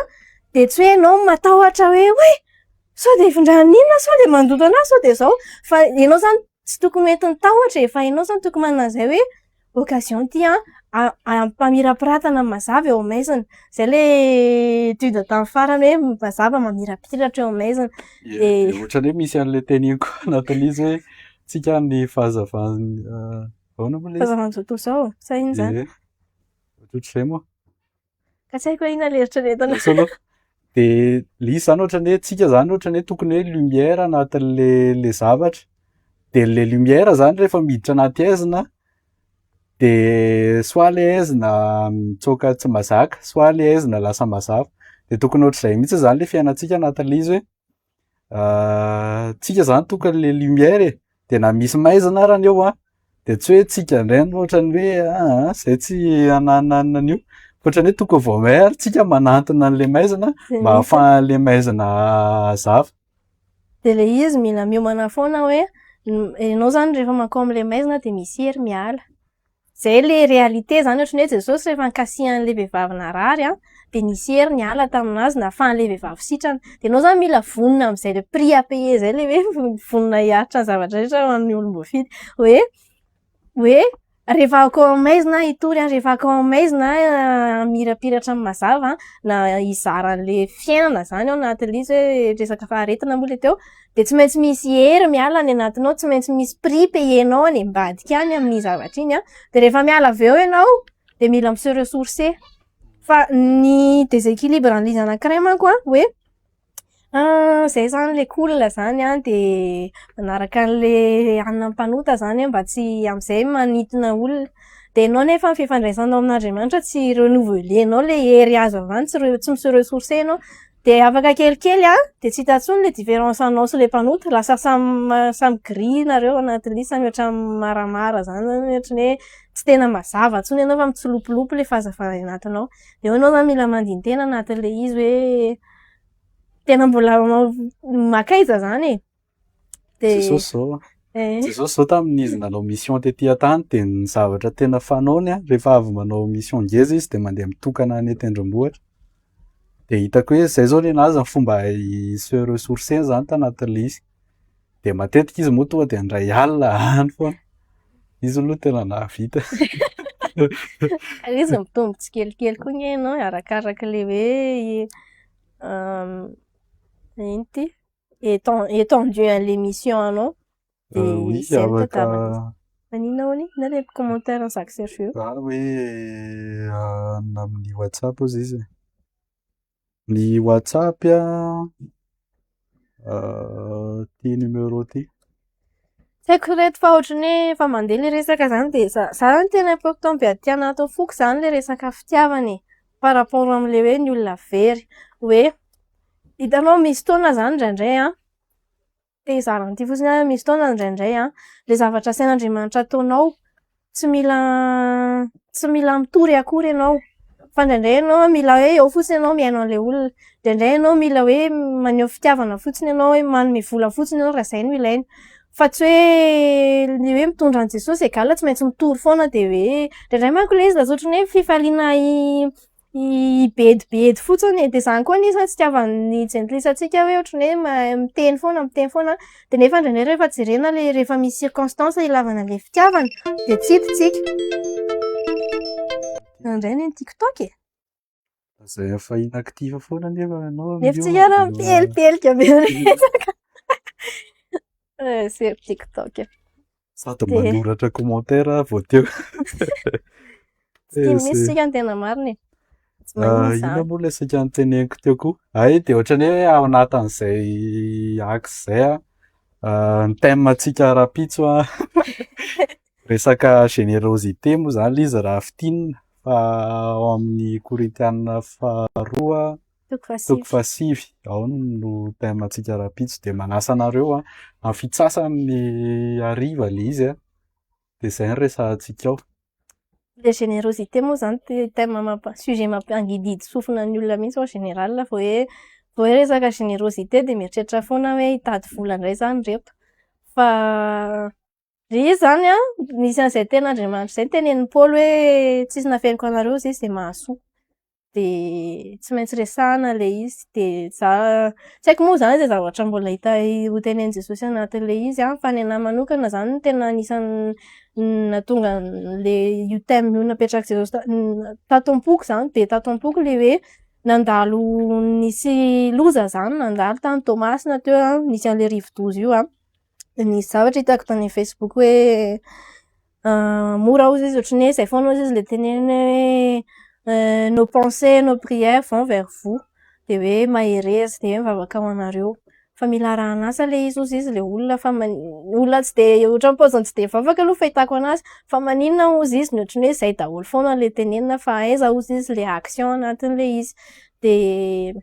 de tsy hoe ianao matahotra hoe oay sao de ifindran'inona, sao de mandoto anahy, sao de zao, fa ianao zany tsy tokony ho entin'ny tahotra e, fa ianao zany tokony manana an'izay hoe occasion ty a ampamirapiratana ny mazava eo amin'ny maizina. Zay le étude tamin'ny farany hoe mazava mamirapiratra eo amin'ny maizina. De ohatran'ny hoe misy an'le teny iny koa anatin'izy hoe tsika ny fahazavan'ny ahoana moa le izy? Fahazavan'izao tontolo izao, sa ino zany? Ie, ohatrohatr'izay moa. Ka tsy haiko hoe inona le eritreretina. Lasa aloha. De le izy zany ohatran'ny hoe tsika zany ohatran'ny hoe tokony hoe lumière anatin'le le zavatra. De le lumière zany rehefa miditra anaty haizina de soit le haizina mitsoaka tsy mazaka, soit le haizina lasa mazava. De tokony ohatr'izay mihitsy zany le fiainantsika anatin'le izy hoe tsika zany tokony le lumière e, de na misy maizina arany eo a, de tsy hoe tsika indray no ohatran'ny hoe zay tsy hanananana an'io, fa ohatran'ny hoe tokony vao may ary tsika manantona an'le maizina mba ahafahan'le maizina hazava. De le izy mila miomana foana hoe Ianao izany rehefa mankao amin'ilay maizina dia misy hery miala. Izay ilay réalité izany ohatran'ny hoe Jesosy rehefa nikasihan'ilay vehivavy narary an, dia nisy hery niala tamin'azy nahafahan'ilay vehivavy sitrana. Dia ianao izany mila vonona amin'izay le prix à payer izay ilay hoe vonona hiaritra ny zavatra rehetra ho an'ny olom-boafidy. Hoe hoe rehefa hankao amin'ny maizina hitory an, rehefa hankao amin'ny maizina hamirapiratra amin'ny mazava an, na hizara an'ilay fiainana izany ao anatin'ilay izy hoe resaka faharetana moa ilay teo, dia tsy maintsy misy hery miala any anatinao, tsy maintsy misy prix payer-nao any ambadika any amin'iny zavatra iny an. Dia rehefa miala avy eo ianao dia mila mi-se ressourcer. Fa ny déséquilibre an'ilay izy anankiray manko an, hoe zay zany le cool zany an, de manaraka an'le hanina mpanota zany an mba tsy am'zay manintona olona. De ianao nefa ny fifandraisanao amin'Andriamanitra tsy renouveler-nao le hery azo avy any, tsy re- tsy mi-se ressourcer ianao. De afaka kelikely an, de tsy hita intsony le différence anao sy le mpanota, lasa samy samy gris nareo anatin'ilay izy, samy ohatran'ny maramara zany zany ohatran'ny hoe tsy tena mazava intsony ianao fa mitsilopilopy le fahazavana any anatinao. De eo ianao zany mila mandini-tena anatin'ilay izy hoe tena mbola mankaiza zany e. De Jesosy zao eh. Jesosy zao tamin'izy nanao mission tety an-tany de ny zavatra tena fanaony an, rehefa avy manao mission ngeza izy de mandeha mitokana any an-tendrombohitra. De hitako hoe zay zao nenazy ny fomba hi-se ressourcer zany tanatin'ilay izy. De matetika izy moa tonga de handray alina any foana. Izy aloha tena nahavita. Ilay izy mitombo tsikelikely koa anie ianao e, arakarak'ilay hoe ino ty? Éten- étendue an'ilay mission anao. De Oui, izay no afaka tadiavana izy. Maninona hono? Inona ilay commentaire an'i Jacques Sergio? Zany hoe amin'ny WhatsApp hozy izy. Ny WhatsApp an, ty numéro ty. Tsy haiko reto fa ohatran'ny hoe efa mandeha ilay resaka izany dia za za zany tena important be aty anatin'ny foko izany ilay resaka fitiavana e. Par rapport amin'ilay hoe ny olona very. Hoe hitanao misy fotoana izany indraindray an, te hizara an'ity fotsiny aho hoe misy fotoana indraindray an, ilay zavatra asain'Andriamanitra ataonao tsy mila tsy mila mitory akory ianao. Fa indraindray ianao mila hoe eo fotsiny ianao mihaino an'ilay olona. Indraindray ianao mila hoe maneho fitiavana fotsiny ianao hoe manome vola fotsiny ianao raha izay no ilaina. Fa tsy hoe ny hoe mitondra an'i Jesosy égal tsy maintsy mitory foana dia hoe indraindray manko ilay izy lasa ohatran'ny hoe fifaliana hibedibedy fotsiny e. Dia izany koa anisany tsy itiavan'ny jentilisa antsika hoe ohatran'ny hoe mahay miteny foana miteny foana. Dia nefa indraindray rehefa jerena ilay rehefa misy circonstance ilavana an'ilay fitiavana dia tsy hita tsika. Indray ny TikTok e. Zay efa inactive foana nefa ianao Nefa amin'io tsika raha mbola- mipelipelika be resaka. Sery TikTok e. Sady manoratra commentaire vao teo. Tsy tia mihitsy tsika ny tena marina e. Tsy maninona Inona izany. moa ilay saika noteneniko teo koa? Ay, dia ohatran'ny hoe ao anatin'izay axe izay an, ny thème antsika rahampitso an, resaka générosité moa izany ilay izy raha fintinina fa ao amin'ny Korintiana faharoa Toko fahasivy. toko fahasivy ao no thème antsika rahampitso dia manasa anareo an, amin'ny fitsasan'ny hariva ilay izy an, dia izay no resahantsika ao. Le générosité moa zany thème mampa sujet mampangidihidy sofina ny olona mihitsy en général vao hoe vao hoe resaka générosité dia mieritreritra foana hoe hitady vola indray zany reto. Fa le izy zany an, misy an'izay tenin'Andriamanitra izay notenenin'i Paoly hoe tsisy nafeniko anareo izy izay mahasoa. Dia tsy maintsy resahana ilay izy. Dia za tsy haiko moa izany izay zavatra mbola hita hotenenin'i Jesosy anatin'ilay izy an, fa ny anahy manokana izany no tena anisan'ny nahatonga an'ilay io thème io napetrak'i Jesosy tato am-poko izany be tato am-poko ilay hoe nandalo nisy loza izany nandalo tany Toamasina teo an, nisy an'ilay rivodoza io an. Dia nisy zavatra hitako tany amin'ny Facebook hoe mora hozy izy ohatran'ny hoe izay foana hozy izy ilay teneniny hoe nos pensées, nos prières vont vers vous. Dia hoe mahereza, dia hoe mivavaka ho anareo. Fa mila arahan'asa ilay izy hozy izy ilay olona fa olona tsy dia ohatran'ny paoziny tsy dia mivavaka aloha fahitako anazy. Fa maninona hozy izy no ohatran'ny hoe izay daholo foana ilay tenenina fa aiza hozy izy ilay action anatin'ilay izy. Dia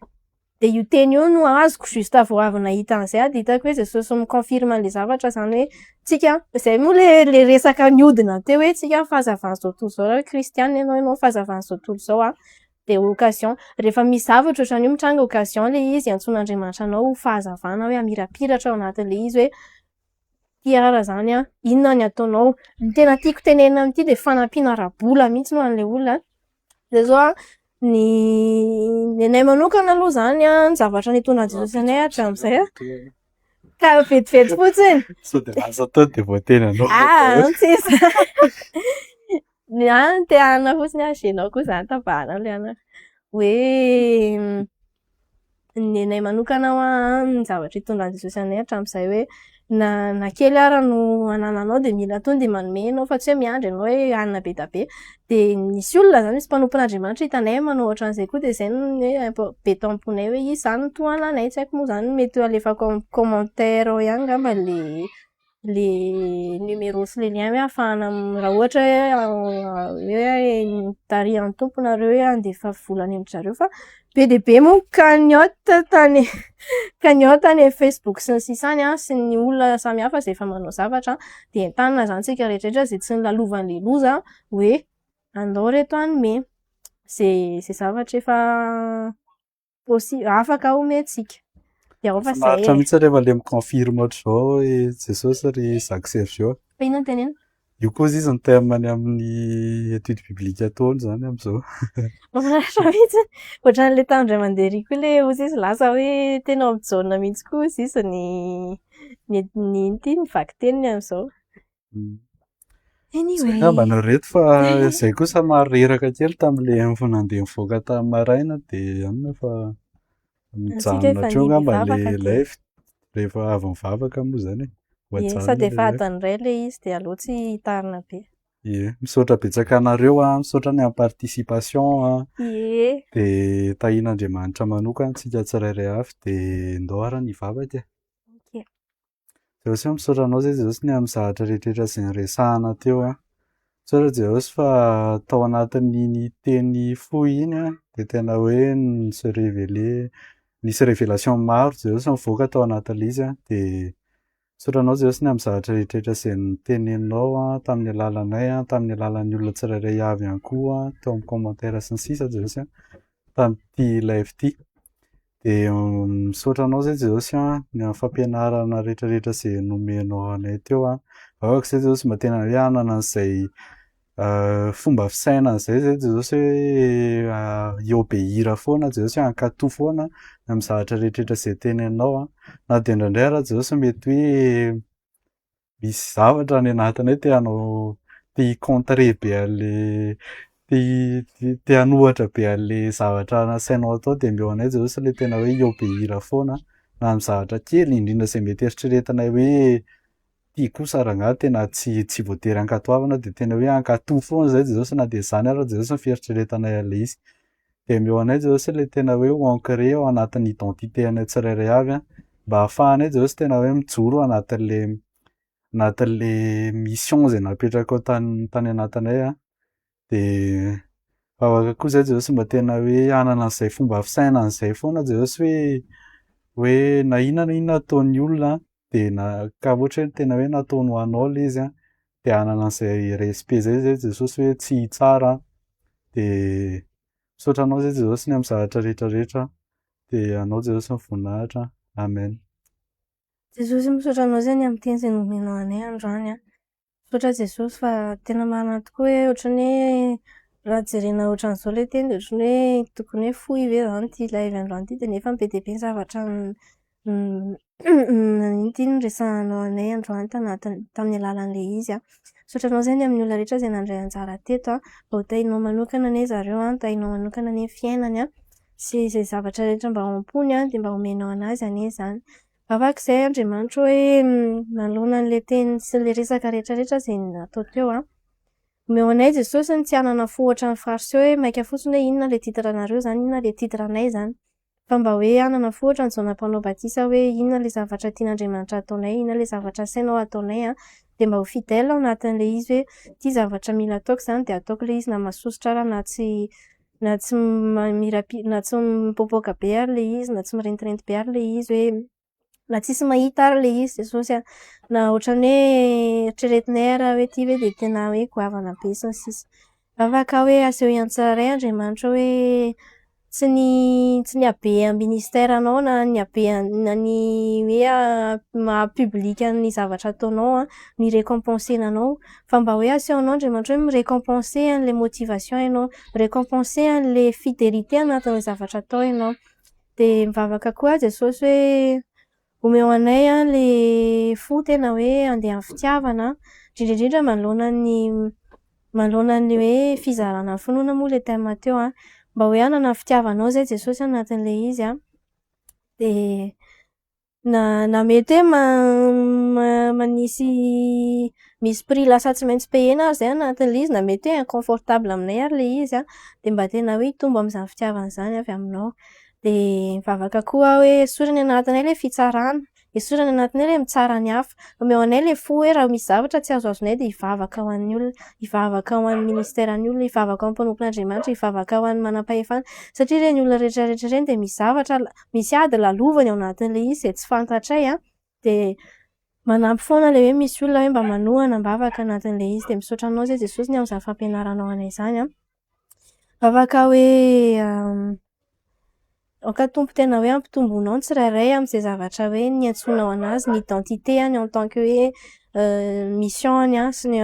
dia io teny io no azoko juste vao avy nahita an'izay aho dia hitako hoe Jesosy mi-confirme an'ilay zavatra izany hoe tsika izay moa ilay ilay resaka nihodina teo hoe tsika ny fahazavan'izao tontolo izao raha hoe kristiana ianao, ianao ny fahazavan'izao tontolo izao an, dia occasion rehefa misy zavatra ohatran'io mitranga occasion ilay izy iantsoan'Andriamanitra anao ho fahazavana hoe hamirapiratra ao anatin'ilay izy hoe. Ty ara zany an, inona ny ataonao? Ny tena tiako tenenina amin'ity dia fanampiana ara-bola mihitsy ho an'ilay olona. Zay zao an, ny ny anay manokana aloha zany an, ny zavatra nitondran'i Jesosy anay hatramin'izay an, ka vetivety fotsiny. Sao dia lasa teo dia voateny anao. Ah, tsisy. Ny ahy ny te hanana fotsiny aho, gênant koa izany tapahana ilay anarana. Hoe ny anay manokana hoa an, ny zavatra itondran'i Jesosy anay hatramin'izay hoe na na kely ara no anananao dia mila tonga dia manome ianao fa tsy hoe miandry ianao hoe hanina be dia be. Dia misy olona izany, misy mpanompon'Andriamanitra hitanay manao ohatran'izay koa dia izay no hoe impo- be tao am-ponay hoe izy izany no tohananay. Tsy haiko moa izany mety ho alefako amin'ny commentaire ao ihany angamba ilay le numéro sy le lien hoe ahafahana raha ohatra hoe hoe tarihan'ny tompo nareo hoe handefa vola any amin-dry zareo fa be dia be moa cagnotte tany cagnotte any amin'ny Facebook sy ny sisa any an, sy ny olona samihafa izay efa manao zavatra dia entanina izany tsika rehetra rehetra izay tsy nolalovan'ilay loza hoe andao reto hanome izay izay zavatra efa possi- afaka omentsika. Dia ao fa izay Mahafinaritra e. mihitsy rehefa le mi-confirme ohatr'izao hoe Jesosy ry Jacques Sergio. Fa inona no tenenina? Io koa izy izy ny thème-ny amin'ny étude biblique ataony izany amin'izao. Mahafinaritra mihitsy. Ohatran'ilay tamin'indray mandeha ery koa ilay hozy izy lasa hoe tena ao amin'ny Jaona mihitsy koa hozy izy ny ny ny ino ity ny vakiteniny amin'izao. Zay Anyway. angamba no reto fa izay koa somary reraka kely tamin'ilay info nandeha nivoaka tamin'ny maraina dia anona fa Antsika mijanona efa hatreo nidy angamba hivavaka ilay dia. live rehefa avy mivavaka moa izany e. Ho Ie, ajanona sady ilay efa live. adiny iray ilay izy dia aleo tsy hitarina be. Ie, misaotra betsaka anareo an, misaotra ny amin'ny participation an. Ie. Dia tahian'Andriamanitra manokana tsika tsirairay avy dia ndao ary ny hivavaka e. Ok. Jesosy ô, misaotra anao izay Jesosy ny amin'ny zavatra rehetra izay niresahana teo an. Misaotra Jesosy fa tao anatin'iny teny fohy iny an, dia tena hoe ni-se révéler, nisy révélation maro Jesosy nivoaka tao anatin'ilay izy an, dia misaotra anao Jesosy ny amin'ny zavatra rehetra izay noteneninao an, tamin'ny alalanay an, tamin'ny alalan'ny olona tsirairay avy ihany koa an, tao amin'ny commentaire sy ny sisa Jesosy an, tamin'ity live ity. Dia misaotra anao izay Jesosy an, ny amin'ny fampianarana rehetrarehetra izay nomenao anay teo an. Vavaka izay Jesosy mba tena hoe hanana an'izay fomba fisainana izay izay Jesosy hoe hi-obéir foana Jesosy, hankatò foana amin'ny zavatra rehetrarehetra izay teneninao an. Na dia indraindray ara Jesosy mety hoe misy zavatra any anatinay te hanao te hi-contrer be an'le te hi- te hanohatra be an'le zavatra nasainao atao dia omeo anay Jesosy ilay tena hoe hi-obéir foana na amin'ny zavatra kely indrindra izay mety eritreretinay hoe ty kosa rangahy tena tsy voatery hankatoavina dia tena hoe hankatò foana izay Jesosy na dia izany ara Jesosy ny fieritreretanay an'ilay izy. Dia omeo anay Jesosy ilay tena hoe ho ancré ao anatin'ny identité anay tsirairay avy an, mba ahafahanay Jesosy tena hoe mijoro anatin'le mission izay napetrakao tany tany anatinay an. Dia vavaka koa izay Jesosy mba tena hoe hanana an'izay fomba fisainana izay foana Jesosy hoe hoe na inona na inona ataon'ny olona dia na ka ohatra hoe tena hoe nataony ho anao ilay izy an, dia hanana an'izay respect izay zay Jesosy hoe tsy hitsara dia misaotra anao izay Jesosy ny amin'ny zavatra rehetrarehetra dia anao Jesosy ny voninahitra. Amen. Jesosy misaotra anao izay ny amin'ny teny izay nomenao anay androany an. Misaotra Jesosy fa tena marina tokoa hoe ohatran'ny hoe raha jerena ohatran'izao ilay teny dia ohatran'ny hoe tokony hoe fohy ve izany ity live androany ity dia nefa be dia be ny zavatra ino ity noresahanao anay androany tanatin'ny tamin'ny alalan'ilay izy an. Misaotra anao izay ny amin'ny olona rehetra izay nandray anjara teto an. Mba ho tahinao manokana anie zareo an, tahinao manokana anie ny fiainany an. Sy izay zavatra rehetra mba ao am-pony an, dia mba omenao anazy anie izany. Vavaka izay Andriamanitra hoe manoloana an'ilay teny sy ilay resaka rehetrarehetra izay natao teo an. Omeo anay Jesosy ny tsy hanana fo ohatran'ny Fariseo hoe maika fotsiny hoe inona ilay titre anareo izany, inona ilay titre anay izany. Fa mba hoe hanana fo ohatran'i Jaona mpanao batisa hoe inona ilay zavatra tian'Andriamanitra hataonay, inona ilay zavatra asainao hataonay an. Dia mba ho fidèle ao anatin'ilay izy hoe ity zavatra mila ataoko izany dia ataoko ilay izy na mahasosotra ara na tsy na tsy mirapi- na tsy mipoapoaka be ary ilay izy na tsy mirentirenty be ary ilay izy hoe na tsisy mahita ary ilay izy Jesosy a. Na ohatran'ny hoe eritreretinay ary hoe ity ve dia tena hoe goavana be sy ny sisa. Vavaka hoe asehoy an'ny tsirairay Andriamanitra hoe Tsy ny tsy ny habean'ny ministère-nao na ny habean- na ny hoe maha public ny zavatra ataonao an ny récompenser-na anao fa mba hoe asehonao Andriamanitra hoe mi-récompenser an'ilay motivation ianao, mi-récompenser an'ilay fidélité anatin'ny zavatra atao ianao. De mivavaka koa aho Jesosy hoe omeo anay an le fo tena hoe andeha amin'ny fitiavana indrindra indrindra manoloana ny manoloana ny hoe fizarana ny finoana moa ilay thème teo an. Mba hoe hanana ny fitiavanao izay Jesosy anatin'ilay izy an. De na mety hoe manisy misy prix lasa tsy maintsy payena ary izay anatin'ilay izy na mety hoe inconfortable aminay ary ilay izy an. De mba tena hoe hitombo amin'izany fitiavana izany avy aminao. De mivavaka koa aho hoe esory ny anatinay ilay fitsarana, esory ny anatinay ilay mitsara ny hafa. Omeo anay ilay fo hoe raha misy zavatra tsy azoazonay de hivavaka ho an'ny olona, hivavaka ho an'ny ministeran'ny olona, hivavaka ho an'ny mpanompon'Andriamanitra, hivavaka ho an'ny manam-pahefana satria ireny olona rehetra rehetra ireny de misy zavatra misy ady lalovany ao anatin'ilay izy izay tsy fantatray an. De manampy foana ilay hoe misy olona hoe mba manohana am-bavaka anatin'ilay izy. De misaotra anao izay Jesosy ny amin'izany fampianaranao anay izany an. Afaka hoe aoka Tompo tena hoe ampitombonao ny tsirairay amin'izay zavatra hoe niantsoanao anazy, ny identité-any en tant que hoe mission-ny an sy ny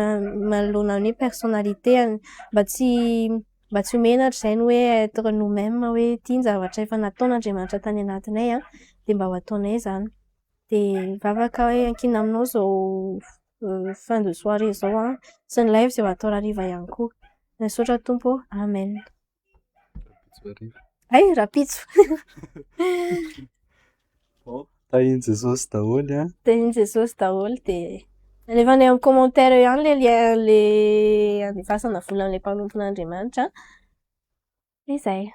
manoloana ny hoe personnalité-ny mba tsy ho menatra izay ny hoe être nous-mêmes hoe ity ny zavatra efa nataon'Andriamanitra tany anatinay an de mba ho ataonay izany. De mivavaka hoe ankinina aminao izao fin de soirée izao an sy ny live izay ho atao hariva ihany koa. Misaotra Tompo ô. Amen. Ay, rahampitso. Tahian'i Jesosy daholo an. Tahian'i Jesosy daholo de alefanay amin'ny commentaire eo ihany le lien le andefasana vola an'ilay mpanompon'Andriamanitra. De izay.